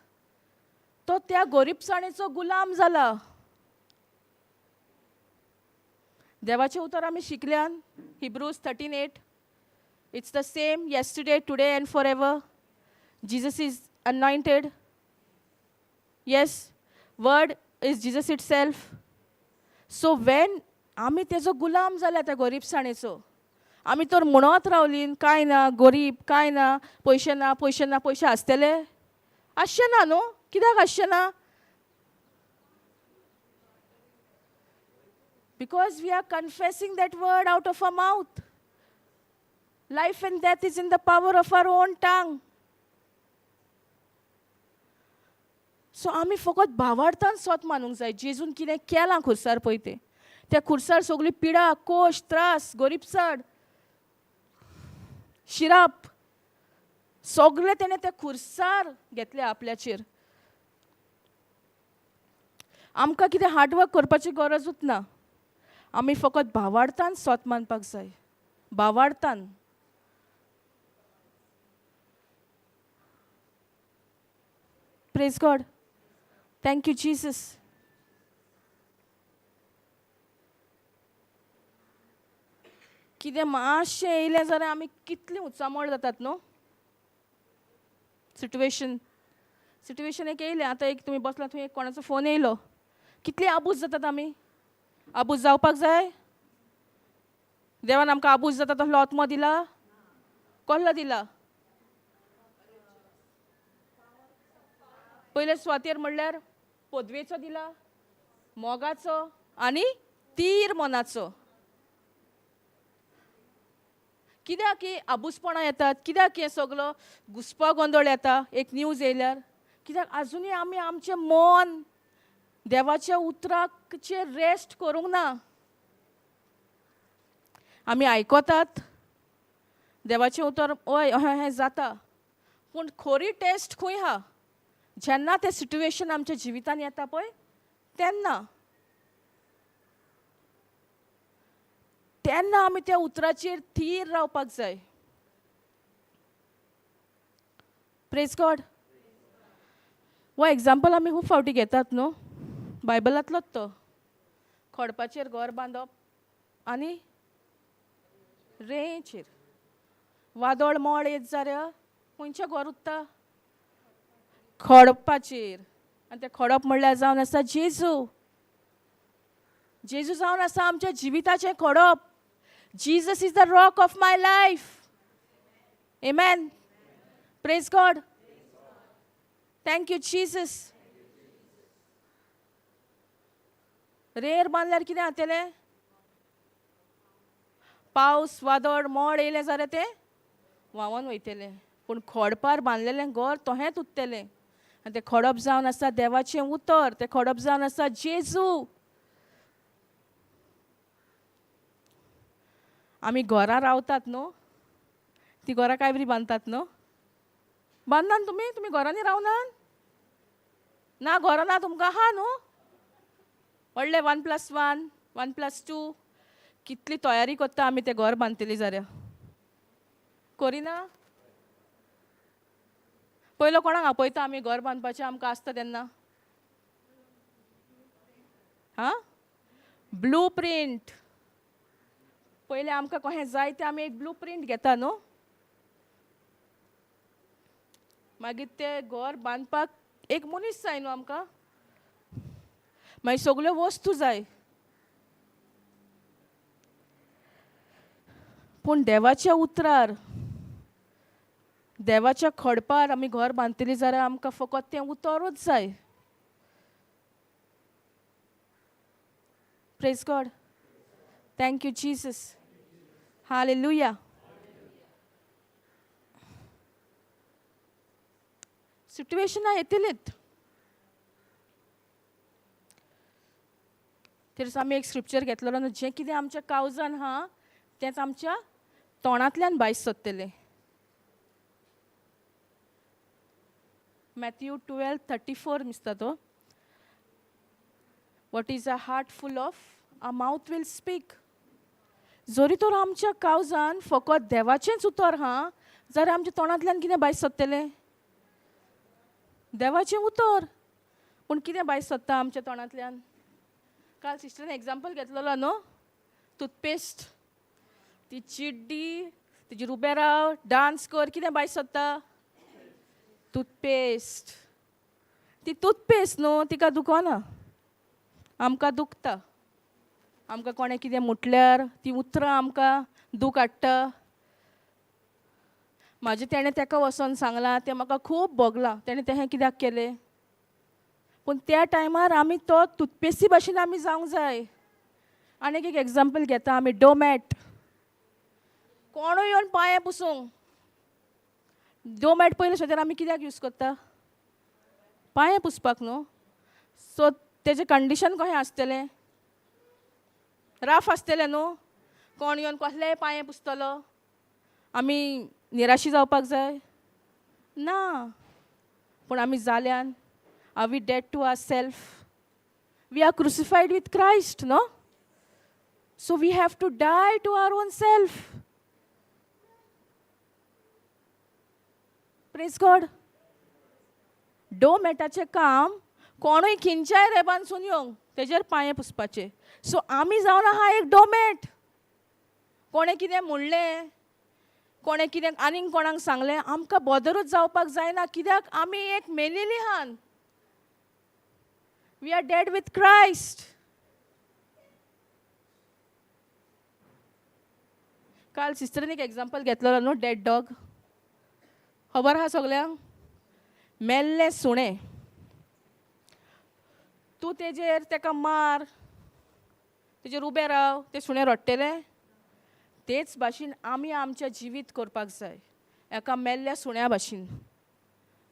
तो त्या गरिबसाणेचो गुलाम जाला. देवाचें उतर आमी शिकल्यान, Hebrews 13:8, it's the same yesterday, today and forever. Jesus is anointed. Yes, word is Jesus itself. So when आमी तेजो गुलाम जाल्या त्या गरिबसाणेचो, आमी तर म्हणत रावलीं कांय ना गरीब, कांय ना, पयशे ना, पयशे ना, पयशे आसतले? आसचे ना न्हू. कित्याक आसचे ना? Because we are confessing that word out of our mouth. Life and death is in the power of our own tongue. So आमी फकत भावार्थान सोत मानूंक जाय. जेजून कितें केलां खुर्सार पळय तें, त्या खुर्सार सगळी पिडा, कोश, त्रास, गरिबसाण, शिराप सगळें तेणें त्या खुर्सार घेतलें आपल्याचेर. आमकां कितें हार्डवर्क करपाची गरजूच ना. आमी फकत भावार्थान सोत मानपाक जाय, भावार्थान. Praise God. Thank you Jesus. कितें मातशें येयलें जाल्यार आमी कितलीं उचामळ जातात न्हू. सिट्युएशन सिट्युएशन एक येयलें, आतां एक तुमी बसला थंय एक कोणाचो फोन येयलो, कितली आबूज जातात आमी. आबूज जावपाक जाय? देवान आमकां आबूज जाता तसलो आत्मो दिला? कसलो दिला? पयले सुवातेर म्हणल्यार पदवेचो दिला, मोगाचो आनी तीर मनाचो. कित्याक की आबूजपणां येतात, कित्याक हें सगलो घुसपा गोंदळ येता एक न्यूज येयल्यार? कित्याक आजुनूय आमी आमचें मन देवाच्या उतराचेर रेस्ट करूंक ना. आमी आयकतात देवाचें उतर, हय अहें अहें जाता, पूण खरी टेस्ट खंय आहा? जेन्ना तें सिट्युएशन आमच्या जिवितान येता पळय तेन्ना, तेन्ना आमी त्या उतराचेर थीर रावपाक जाय. Praise God. हो एग्जाम्पल आमी खूब फावटी घेतात न्हू, बायबलांतलोच तो. खडपाचेर घर बांदप आनी रेंचेर. वादळ मोळ येत जाल्यार खंयचें घर उत्ता? खडपाचेर. आनी तें खडप म्हणल्यार जावन आसा जेजू. जेजू जावन आसा आमच्या जिविताचें खडप. Jesus is the rock of my life. Amen. Praise God. Thank you Jesus. रेर बांदल्यार कितें जातलें? पावस वादळ मोड येयलें जाल्यार तें व्हांवन वयतलें. पूण खडपार बांदलेलें घर तहेंच उरतलें. आनी तें खडप जावन आसा देवाचें उतर, तें खडप जावन आसा जेजू. आमी घरां रावतात न्हू, ती घरां काय बरी बांदतात न्हू. बांदनात तुमी? तुमी घरांनी रावनात? ना घरां ना तुमकां आहा न्हू व्हडलें 1+1 1+2 कितली तयारी करता आमी तें घर बांदतली जाल्यार. करिना? पयलो कोणाक आपयता आमी घर बांदपाचें आमकां आसता तेन्ना? हां, ब्लू प्रिंट. पयलें आमकां कशें जाय तें आमी एक ब्लू प्रिंट घेता न्हू. मागीर तें घर बांदपाक एक मनीस जाय न्हू आमकां, मागीर सगल्यो वस्तू जाय. पूण देवाच्या उतरार, देवाच्या खडपार आमी घर बांदतली जाल्यार आमकां फकत तें उतरूच जाय. Praise God. Thank you Jesus. Hallelujah. सिट्युएशनां येतलीत. तेच आमी एक स्क्रिप्चर घेतलेलो न्हू, जें कितें आमच्या कावजान आहा तेंच आमच्या तोंडांतल्यान भायर सोदतलें. मॅथ्यू 12:34 दिसता तो. What is a heart full of a mouth will speak. जरी तर आमच्या कावजान फकत देवाचेंच उतर आहा जाल्यार आमच्या तोंडांतल्यान कितें भायर सोदतलें? देवाचें उतर. पूण कितें भायर सोदता आमच्या तोंडांतल्यान? काल सिस्टरान एग्जाम्पल घेतलेलो न्हू, टूथपेस्ट, ती चिड्डी, तिजेर उबें राव, डांस कर, कितें भायर सोदता? टूथपेस्ट. ती टूथपेस्ट न्हू, तिका दुखना, आमकां दुखता. आमकां कोणें कितें म्हटल्यार ती उतरां आमकां दूख हाडटा. म्हाजें तेणें तेका वचोन सांगलां, तें म्हाका खूब भोगलां, तेणें तें कित्याक केलें. पूण त्या टायमार आमी तो टूथपेस्टी भाशेन आमी जावंक जाय. आनीक एक एग्जाम्पल घेता आमी, डोमॅट. कोणूय येवन पांये पुसूंक डोमॅट पयले सुद्दां आमी कित्याक यूज करता? पांये पुसपाक न्हू. सो तेजें कंडिशन कशें आसतलें? राफ आसतलें न्हू. कोण येवन कसलेय पांये पुसतलो? आमी निराशी जावपाक जाय ना. पूण आमी जाल्यान, are we dead to our self? We are crucified with Christ, no? So we have to die to our own self. Praise God. डोमॅटाचें काम कोणूय खंयच्याय रेबानसून येवंक तेजेर पांये पुसपाचे. सो आमी जावन आहा एक डोमॅट. कोणें कितें म्हणलें, कोणें कितें आनीक कोणाक सांगलें, आमकां बॉदरूच जावपाक जायना, कित्याक आमी एक मेलेली आहान. We are dead with Christ. काल सिस्टरीन एक एग्जाम्पल घेतलेलो न्हू, डेड डॉग. खबर आहा सगल्यांक? मेल्लें सुणें, तूं तेजेर तेका मार, तेजेर उबें राव, तें सुणें रडटलें? तेच भाशेन आमी आमचें जिवीत करपाक जाय एका मेल्ल्या सुण्या भाशेन.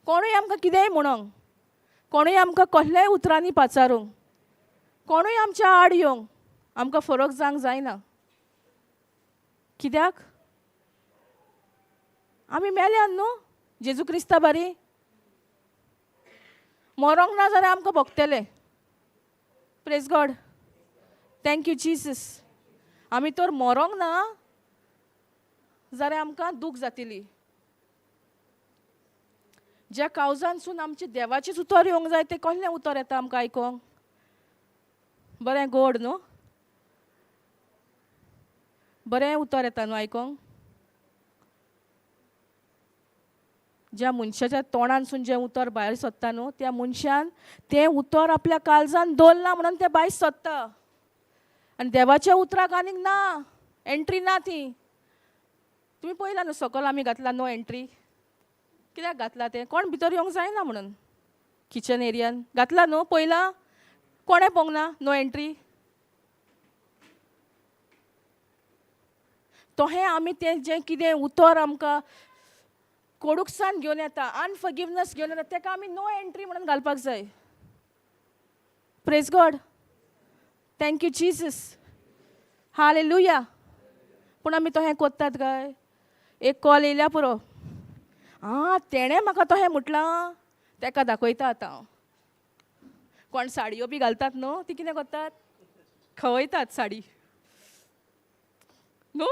कोणूय आमकां कितेंय म्हणोंक, कोणूय आमकां कसल्याय उतरांनी पाचारूंक, कोणूय आमच्या आड येवंक, आमकां फरक जावंक जायना. कित्याक आमी मेल्यान न्हू जेजू क्रिस्ता बारी. मरोंक ना जाल्यार आमकां भोगतलें. Praise God. Thank you Jesus. आमी तर मरोंक ना जाल्यार आमकां दूख जातली. ज्या कावजानसून आमचें देवाचेंच उतर येवंक जाय, तें कसलें उतर येता आमकां आयकोंक? बरें गोड न्हू, बरें उतर येता न्हू आयकोंक. ज्या मनशाच्या तोंडानसून जें उतर भायर सोदता न्हू, त्या मनशान तें उतर आपल्या काळजान दवरलां म्हणून तें भायर सोदता. आनी देवाच्या उतराक आनीक ना एंट्री ना ती. तुमी पळयला न्हू, सकयल आमी घातला नो एंट्री. कित्याक घातला तें? कोण भितर येवंक जायना म्हणून. किचन एरियान घातला न्हू, पळयला? कोणें पळोवंक ना नो एंट्री? तोहें आमी तें जें कितें उतर आमकां कोडूकसाण घेवन येता, अनफॉरगिवनस घेवन येता, तेका आमी नो एंट्री म्हणून घालपाक जाय. Praise God. Thank you Jesus. Hallelujah. पूण आमी तोहें कोत्तात काय? एक कॉल येयल्या पुरो, आं तेणें म्हाका तोहें म्हटलां, तेका दाखयता आतां हांव. कोण साडयो बी घालतात न्हू, ती कितें करतात? खवयतात साडी न्हू.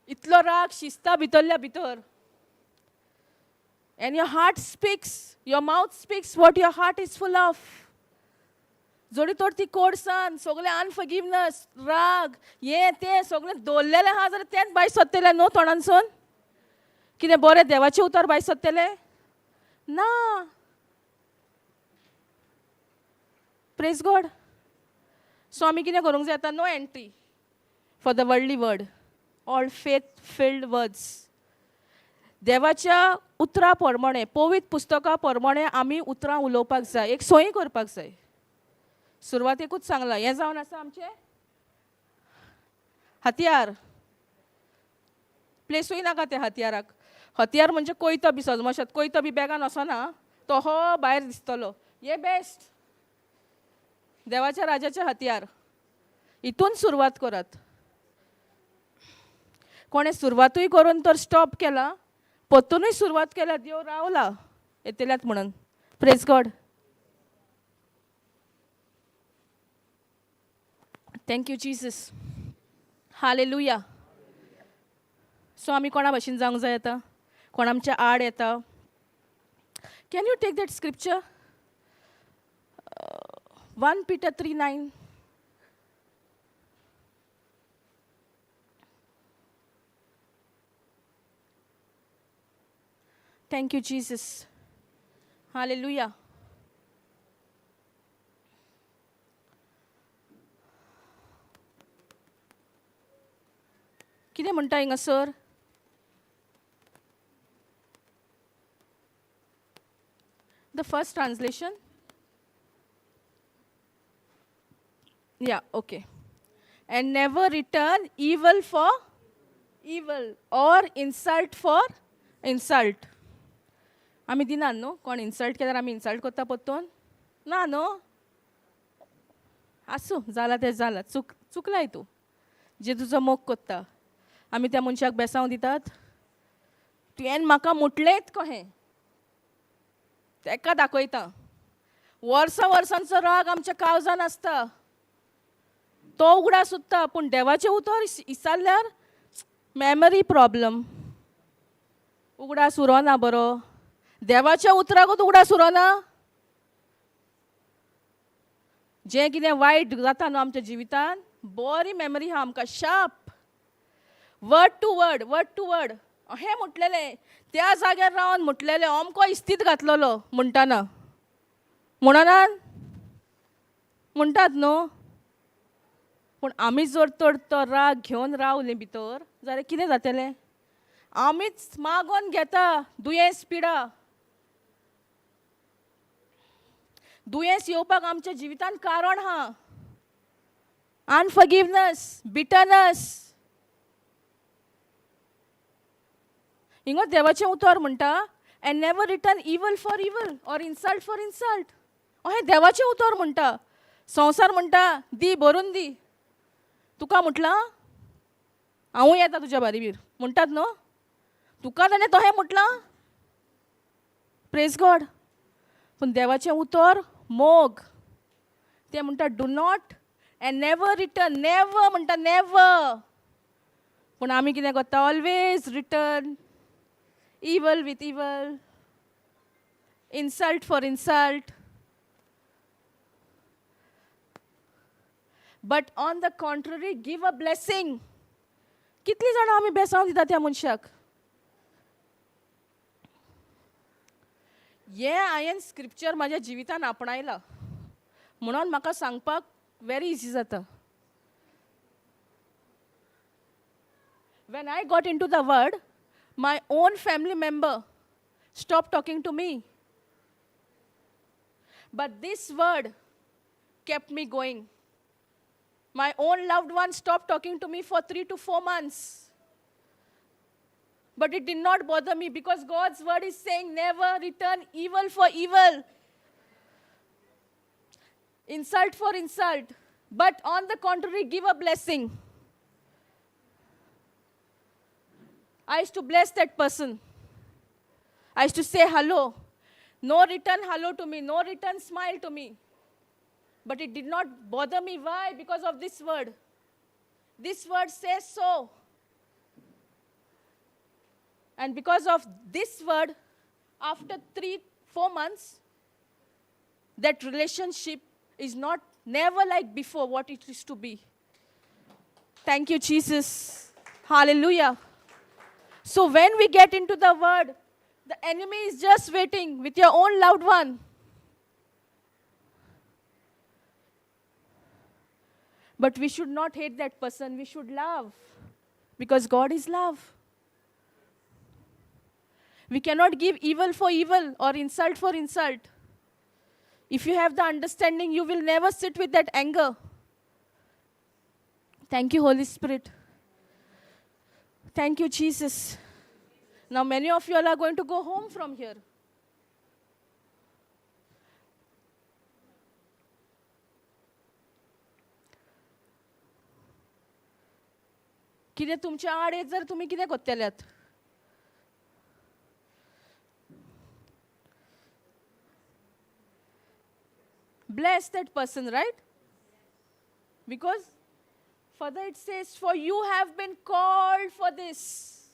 इतलो राग शिजता भितरल्या भितर. And your heart speaks, your mouth speaks what your heart is full of. जोडी तर ती कोडसान सगळें अनफॉरगिवनस, राग, हें तें सगळें दवरलेलें आहा जाल्यार तेंच भायर सोदतलें न्हू तोंडानसून. कितें बरें देवाचें उतर भायर सोदतलें ना. Praise God. सो आमी कितें करूंक जाय आतां? No entry for the worldly word, all faith filled words. देवाच्या उतरा प्रमाणे, पवित्र पुस्तका प्रमाणे आमी उतरां उलोवपाक जाय, एक सोयी करपाक जाय. सुरवातेकूच सांगलां, हें जावन आसा आमचें हत्यार. प्लेसूय नाका त्या हत्याराक. हत्यार म्हणजे कोयतो बी सजमशात, कोयतो बी बॅगान वचना, तो हो भायर दिसतलो. हे बेस्ट देवाच्या राजाचें हत्यार. हितून सुरवात करात. कोणें सुरवातूय करून तर स्टॉप केला, परतूनय सुरवात केल्या, देव रावला येतल्यात म्हणून. Praise God. Thank you Jesus. Hallelujah. So आमी कोणा भाशेन जावंक जाय आतां? कोण आमच्या आड येता? Can you take that scripture, 1 Peter 3:9? Thank you Jesus. Hallelujah. कितें म्हणटा हिंगासर? The first translation. Yeah, okay. And never return evil for evil or insult for insult. आमी दिनात न्हू, कोण इन्सल्ट केल्यार आमी इन्सल्ट करता परतून? ना न्हू. आसूं, जालां तें जालां, चुकलाय तूं, जे तुजो मोग करता. आमी त्या मनशाक बेसांव दितात? तुवें म्हाका म्हटलेंच कहें, तेका दाखयता. वर्सां वर्सांचो राग आमच्या काळजान आसता, तो उगडास उत्ता. पूण देवाचें उतर इसारल्यार मेमरी प्रॉब्लम, उगडास उरोना बरो. देवाच्या उतराकूच उगडास उरोना. जें कितें वायट जाता न्हू आमच्या जिवितान, बरी मेमरी आहा आमकां, sharp, word to word, word to word. अहें म्हटलेलें त्या जाग्यार रावन म्हटलेलें, अमको इस्तीद घातलेलो म्हणटाना, म्हणना म्हणटात न्हू. पूण आमी जर तर तो राग घेवन रावलीं भितर जाल्यार कितें जातलें? आमीच मागोन घेता दुयेंस, पिडा. दुयेंस येवपाक आमच्या जिवितान कारण आहा अनफॉरगिवनस, बिटरनस. हिंगा देवाचें उतर म्हणटा, and never return evil for evil or insult for insult. अहें देवाचें उतर म्हणटा. संवसार म्हणटा दी भरून दी, तुका म्हटलां हांवूय येता तुज्या बारीबीर म्हणटात न्हू. तुका ताणें तहें म्हटलां, प्रेज गॉड. पूण देवाचें उतर मोग, तें म्हणटा do not and never return, never म्हणटा, नेवर. पूण आमी कितें करता? Always return evil with evil, insult for insult. But on the contrary, give a blessing. कितलीं जाणां आमी बेसांव दिता त्या मनशाक? हें हांवें स्क्रिप्चर म्हाज्या जिवितान आपणायलां म्हणून म्हाका सांगपाक वेरी इजी जाता. When I got into the word, my own family member stopped talking to me. But this word kept me going. My own loved one stopped talking to me for 3 to 4 months. But it did not bother me because God's word is saying never return evil for evil, insult for insult. But on the contrary, give a blessing. I used to bless that person. I used to say hello. No return hello to me, no return smile to me. But it did not bother me. Why? Because of this word. This word says so. And because of this word, after 3-4 months, that relationship is not never like before what it used to be. Thank you, Jesus. Hallelujah. So when we get into the word, the enemy is just waiting with your own loved one. But we should not hate that person. We should love, because God is love. We cannot give evil for evil or insult for insult. If you have the understanding, you will never sit with that anger. Thank you, Holy Spirit. Thank you, Jesus. Now, many of you all are going to go home from here. कितें तुमच्या आड येत जर तुमी कितें करतल्यात? Bless that person, right? Because further it says, for you have been called for this.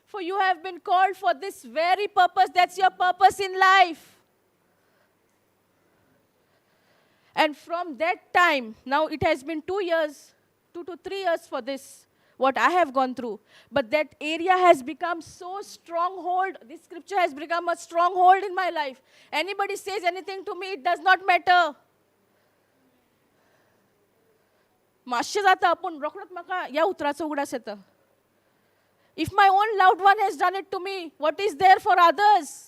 For you have been called for this very purpose. That's your purpose in life. And from that time, now it has been 2 years, 2 to 3 years for this, what I have gone through. But that area has become so stronghold. This scripture has become a stronghold in my life. Anybody says anything to me, it does not matter. मातशें जाता पूण रोखडोच म्हाका ह्या उतराचो उगडास येता. If my own loved one has done it to me, what is there for others?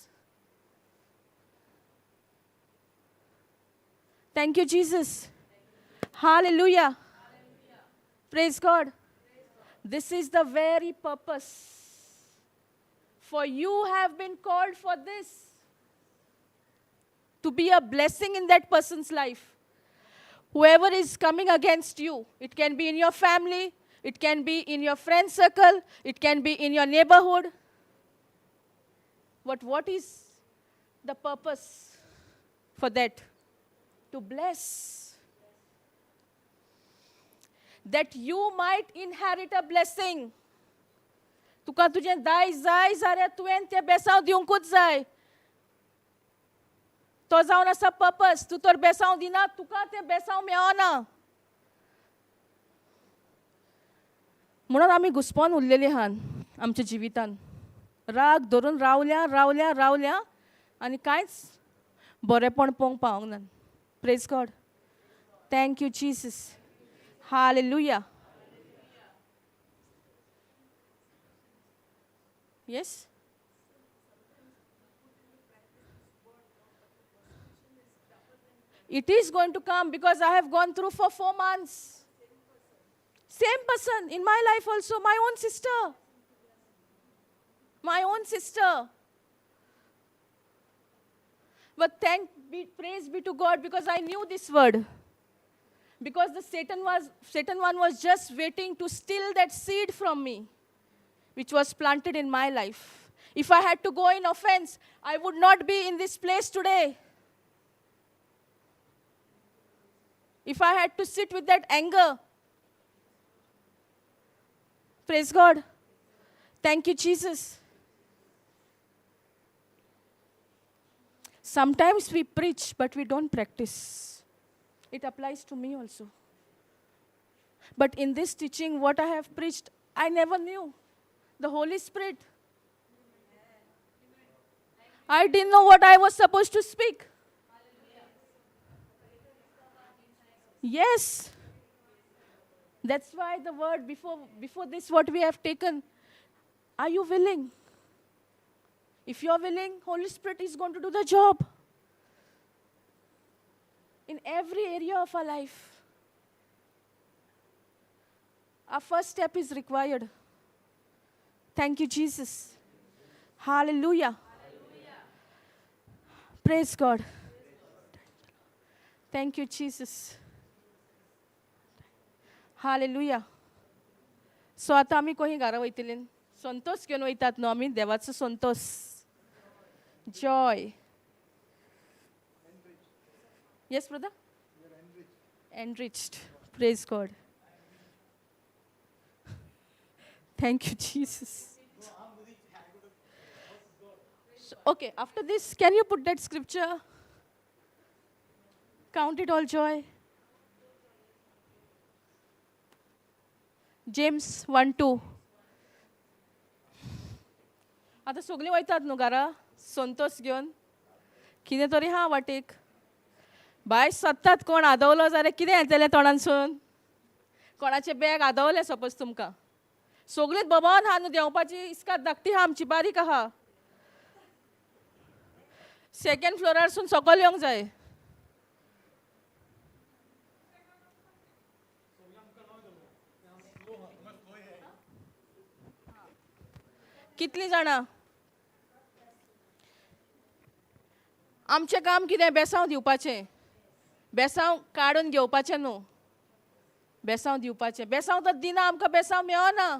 Thank you, Jesus. Hallelujah. Praise God. This is the very purpose. For you have been called for this. To be a blessing in that person's life. Whoever is coming against you, it can be in your family, it can be in your friend circle, it can be in your neighborhood. But what is the purpose for that? To bless. That you might inherit a blessing. तुका तुजें दायज जाय जाल्यार तुवें तें बेसांव दिवंकूच जाय. तो जावन आसा पर्पस. तूं तर बेसांव दिना, तुका तें बेसांव मेळना. म्हणून आमी घुस्पोन उरलेली आहान आमच्या जिवितान. राग धरून रावल्या रावल्या रावल्या आनी कांयच बरेंपण पळोवंक पावंक ना. Praise God. Thank you Jesus. Hallelujah. Yes. It is going to come because I have gone through for 4 months. Same person in my life also, my own sister. My own sister. But praise be to God, because I knew this word. Because the Satan one was just waiting to steal that seed from me, which was planted in my life. If I had to go in offense, I would not be in this place today. If I had to sit with that anger. Praise God. Thank you, Jesus. Sometimes we preach, but we don't practice. It applies to me also. But in this teaching, what I have preached, I never knew. The Holy Spirit. I didn't know what I was supposed to speak. Yes. That's why the word before this, what we have taken, are you willing? If you are willing, Holy Spirit is going to do the job. In every area of our life. Our first step is required. Thank you, Jesus. Hallelujah. Hallelujah. Praise God. Thank you, Jesus. Hallelujah. So आतां आमी खंय घरा वयतलीं? संतोष घेवन वयतात न्हू आमी, देवाचो Santosh, joy. Yes brother, enriched. Praise God. Thank you, Jesus. So, okay, after this, can you put that scripture? Count it all joy. James 1:2. आतां सगळीं वयतात न्हू घरा संतोष घेवन, कितें तरी हा वाटेक. बाय सोदतात कोण आदवलो जाल्यार कितें येतलें तोंडानसून. कोणाचें बॅग आदवलें सपोज तुमकां, सगळींच बोबावन आहा न्हू देंवपाची, इस्काद धाकटी आहा आमची, बारीक आहा. सेकेंड फ्लोरारसून सकयल येवंक जाय. कितलीं जाणां? आमचें काम कितें? बेसांव दिवपाचें. बेसांव काडून घेवपाचें न्हू, बेसांव दिवपाचें. बेसांव तर दिना आमकां, बेसांव मेळना.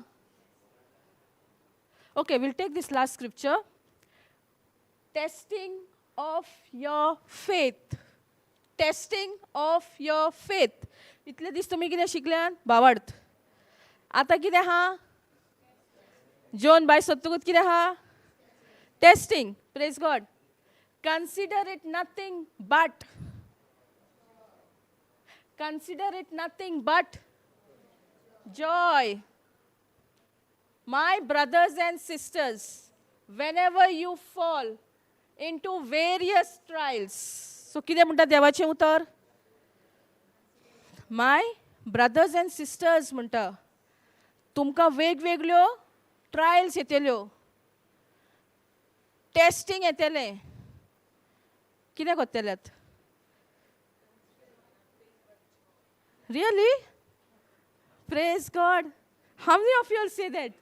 Okay, we'll take this last scripture. Testing of your faith. Testing of your faith. इतले दीस तुमी कितें शिकल्यान? भावार्थ. आतां कितें आहा? जोन बाय सोदतकूच कितें आहा? Testing. Praise God. Consider it nothing but, consider it nothing but joy. My brothers and sisters, whenever you fall into various trials. So कितें म्हणटा देवाचें उतर? My brothers and sisters म्हणटा, तुमकां वेगवेगळ्यो ट्रायल्स येतल्यो, टेस्टिंग येतलें. कितें करतल्यात? Really? Praise God. How many of you all say that?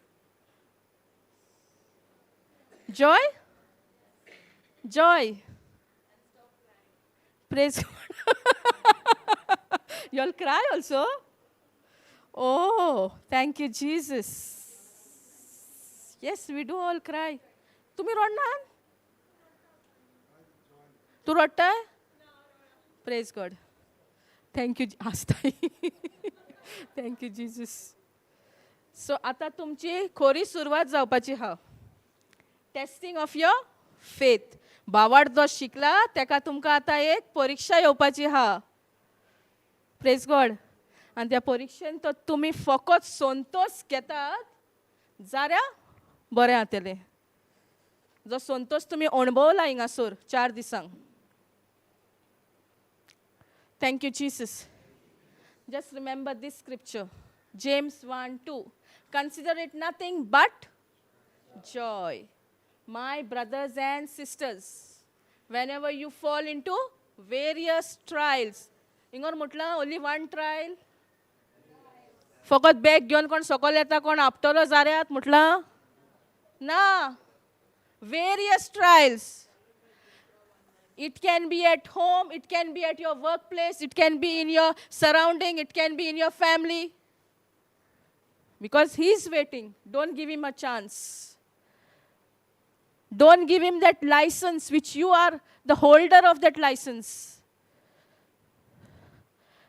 Joy? Joy. Praise God. You all cry also? Oh, thank you, Jesus. Yes, we do all cry. Tumi rodnan? तूं रडटाय? Praise God. Thank you. हांसताय. Thank you Jesus. So आतां तुमची खोरी सुरवात जावपाची आहा, testing of your faith. भावार्थ जो शिकला तेका तुमकां आतां एक परिक्षा येवपाची आहा. प्रेज गॉड. आनी त्या परिक्षेन तो तुमी फकत संतोश घेतात जाल्यार बरें जातलें. जो संतोश तुमी अणभवला हिंगासर 4 दिसांक. Thank you Jesus. Just remember this scripture, James 1:2. Consider it nothing but joy, my brothers and sisters, whenever you fall into various trials. हिंगर म्हटलं only one trial. फकत बॅग घेवन कोण सकयल येता, कोण आपटलो जाऱ्यात म्हटलं ना. Various trials. It can be at home, it can be at your workplace, it can be in your surrounding, it can be in your family. Because he's waiting. Don't give him a chance. Don't give him that license which you are the holder of that license.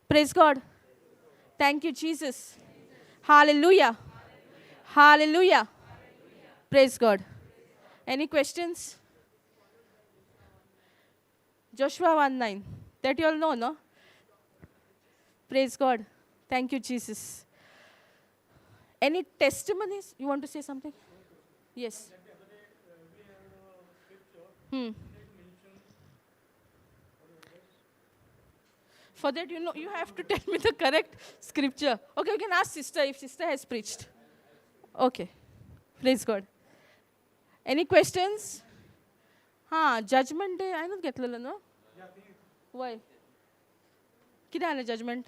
Praise God. Thank you, Jesus. Hallelujah. Hallelujah. Praise God. Any questions? Joshua 1:9. That you all know, no? Praise God. Thank you, Jesus. Any testimonies? You want to say something? Yes. For that, you have to tell me the correct scripture. Okay, you can ask sister if sister has preached. Okay. Praise God. Any questions? हां, judgement day हांवेंच घेतलेलो न्हू? वय, कितें जालें judgement?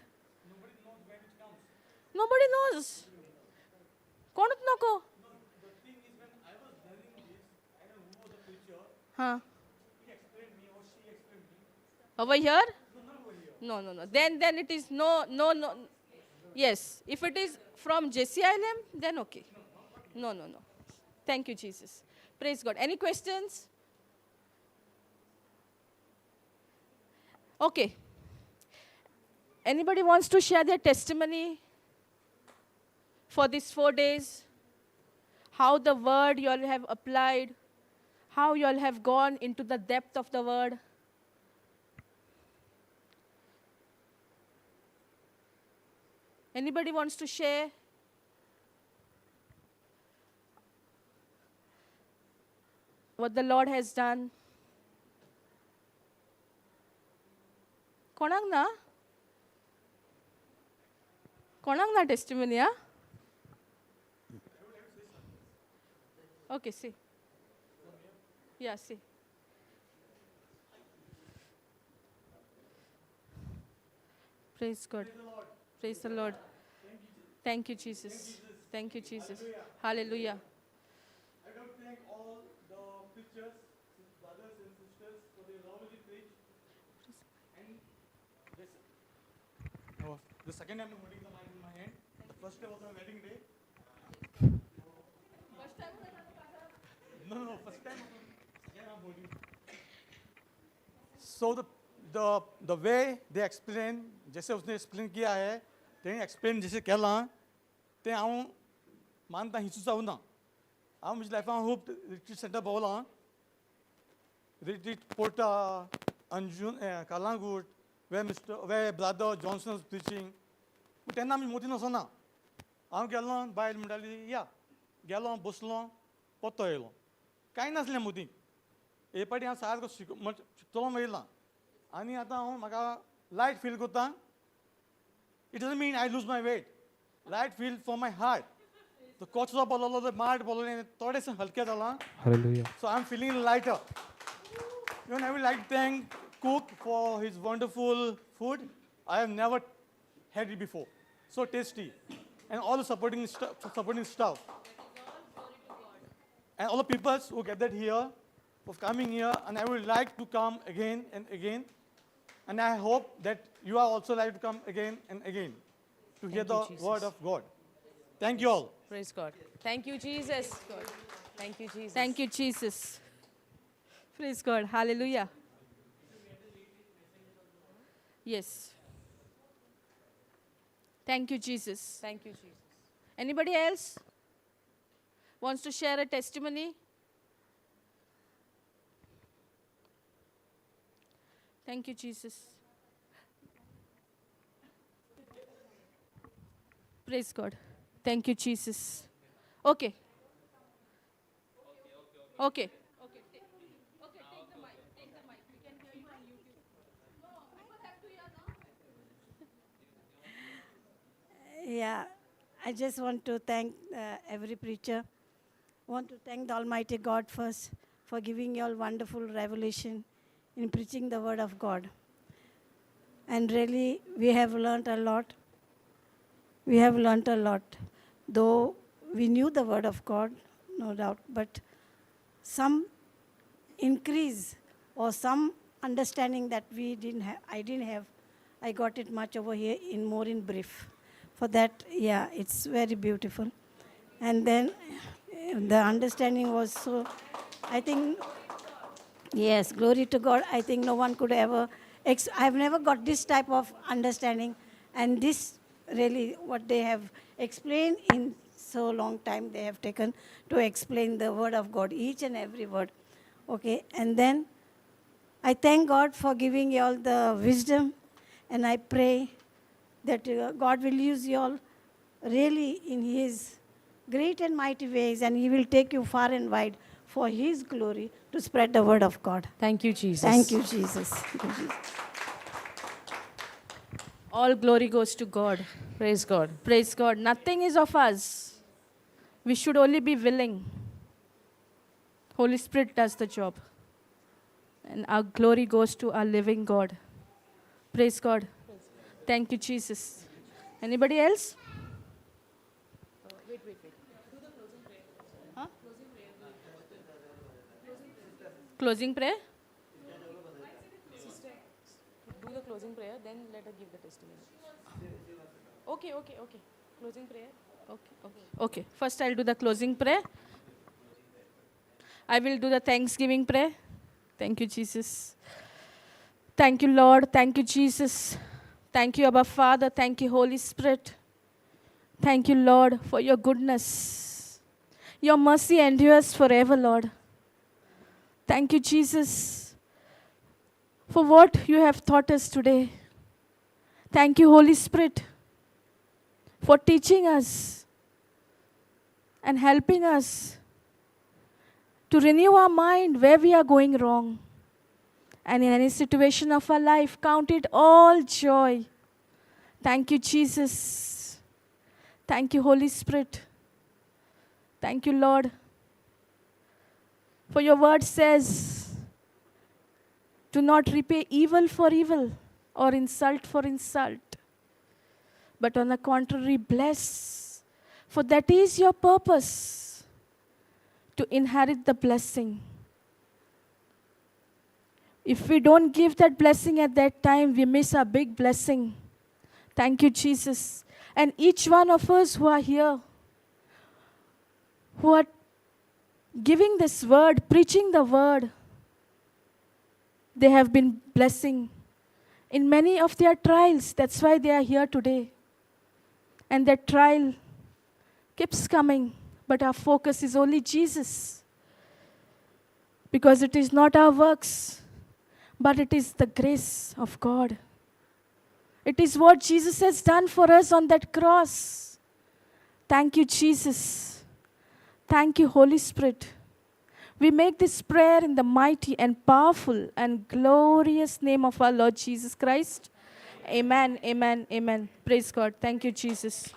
Nobody knows. कोणूच नको. हां, over here? No. Then it is no. Yes, if it is from JCILM, then okay. No. Thank you, Jesus. Praise God. Any questions? Okay. Anybody wants to share their testimony for these 4 days? How the word you all have applied, how you all have gone into the depth of the word? Anybody wants to share? What the Lord has done? कोणाक ना? कोणाक ना testimony? हा, okay, see, yeah, see. Praise God. Praise the Lord. Thank you, Jesus. Thank you, Jesus. Hallelujah. I want to thank all the preachers, brothers and sisters for their lovely preach. And this, oh, the second time I'm holding the mic in my hand. The first day was my wedding day. No, first time, second I'm holding. So the way they explain, जैसे उसने explain किया है, तेणी explain जशें केलां तें हांव मानता हिचू जावना. हांव म्हज्या लायफान खूब रिट्रीट सेंटर भोंवलां, रिट्रीट पोर्टा, Anjuna, Calangute, where Mr. where Brother Johnson preaching. तेन्ना आमी मोतीन वचना. हांव गेलो, बायल म्हणटाली या, गेलो, बसलो, परतो येयलो. कांय नासलें मोदीं. हे पाटी हांव सारको शिकतलो येयलां आनी आतां हांव म्हाका लायट फील करता. It doesn't mean I lose my weight. Light feel for my heart. तो कचरो बोललो, तो माट बोललो, थोडेशें हलकें जालां. Hallelujah. So I'm feeling lighter. Even I would like to thank cook for his wonderful food. I have never had it before. So tasty. And all the supporting staff. And all the people who gathered here for coming here. And I would like to come again and again. And I hope that you are also like to come again and again to hear Thank you, the Jesus. Word of God. Thank you all. Praise God. Thank you, Jesus. Thank you, Jesus. Thank you, Jesus. Praise God. Hallelujah. Yes. Thank you, Jesus. Thank you, Jesus. Anybody else wants to share a testimony? Thank you, Jesus. Praise God. Thank you, Jesus. Okay. Okay. Okay, take the mic. Take the mic. We can hear you on YouTube. No, people have to hear now. Yeah, I just want to thank every preacher. Want to thank the Almighty God first for giving you all wonderful revelation in preaching the Word of God. And really, we have learnt a lot. We have learnt a lot. Though we knew the Word of God, no doubt, but some increase or some understanding that we didn't have, I didn't have, I got it much over here in more in brief. For that, yeah, it's very beautiful. And then the understanding was so, I think, yes, glory to God. I think no one could ever, I've never got this type of understanding. And this really what they have explained in so long time they have taken to explain the Word of God, each and every word. Okay, and then I thank God for giving you all the wisdom, and I pray that God will use you all really in His great and mighty ways, and He will take you far and wide for His glory to spread the Word of God. Thank you, Jesus. Thank you, Jesus. Thank you, Jesus. All glory goes to God. Praise God. Praise God. Nothing is of us. We should only be willing. Holy Spirit does the job. And our glory goes to our living God. Praise God. Thank you, Jesus. Anybody else? Wait. Do the closing prayer. Huh? Closing prayer? Sister, do the closing prayer, then let her give the testimony. Okay. Closing prayer. Okay. First, I'll do the closing prayer. I will do the thanksgiving prayer. Thank you, Jesus. Thank you, Lord. Thank you, Jesus. Thank you, Abba Father. Thank you, Holy Spirit. Thank you, Lord, for your goodness. Your mercy endures forever, Lord. Thank you, Jesus, for what you have taught us today. Thank you, Holy Spirit, for teaching us and helping us to renew our mind where we are going wrong. And in any situation of our life, count it all joy. Thank you, Jesus. Thank you, Holy Spirit. Thank you, Lord. For your word says, do not repay evil for evil or insult for insult, but on the contrary, bless. For that is your purpose, to inherit the blessing. If we don't give that blessing at that time, we miss a big blessing. Thank you, Jesus. And each one of us who are here, who are giving this word, preaching the word, they have been blessing in many of their trials. That's why they are here today. And that trial keeps coming, but our focus is only Jesus. Because it is not our works, but it is the grace of God. It is what Jesus has done for us on that cross. Thank you, Jesus. Thank you, Holy Spirit. We make this prayer in the mighty and powerful and glorious name of our Lord Jesus Christ. Amen, amen, amen. Praise God. Thank you, Jesus.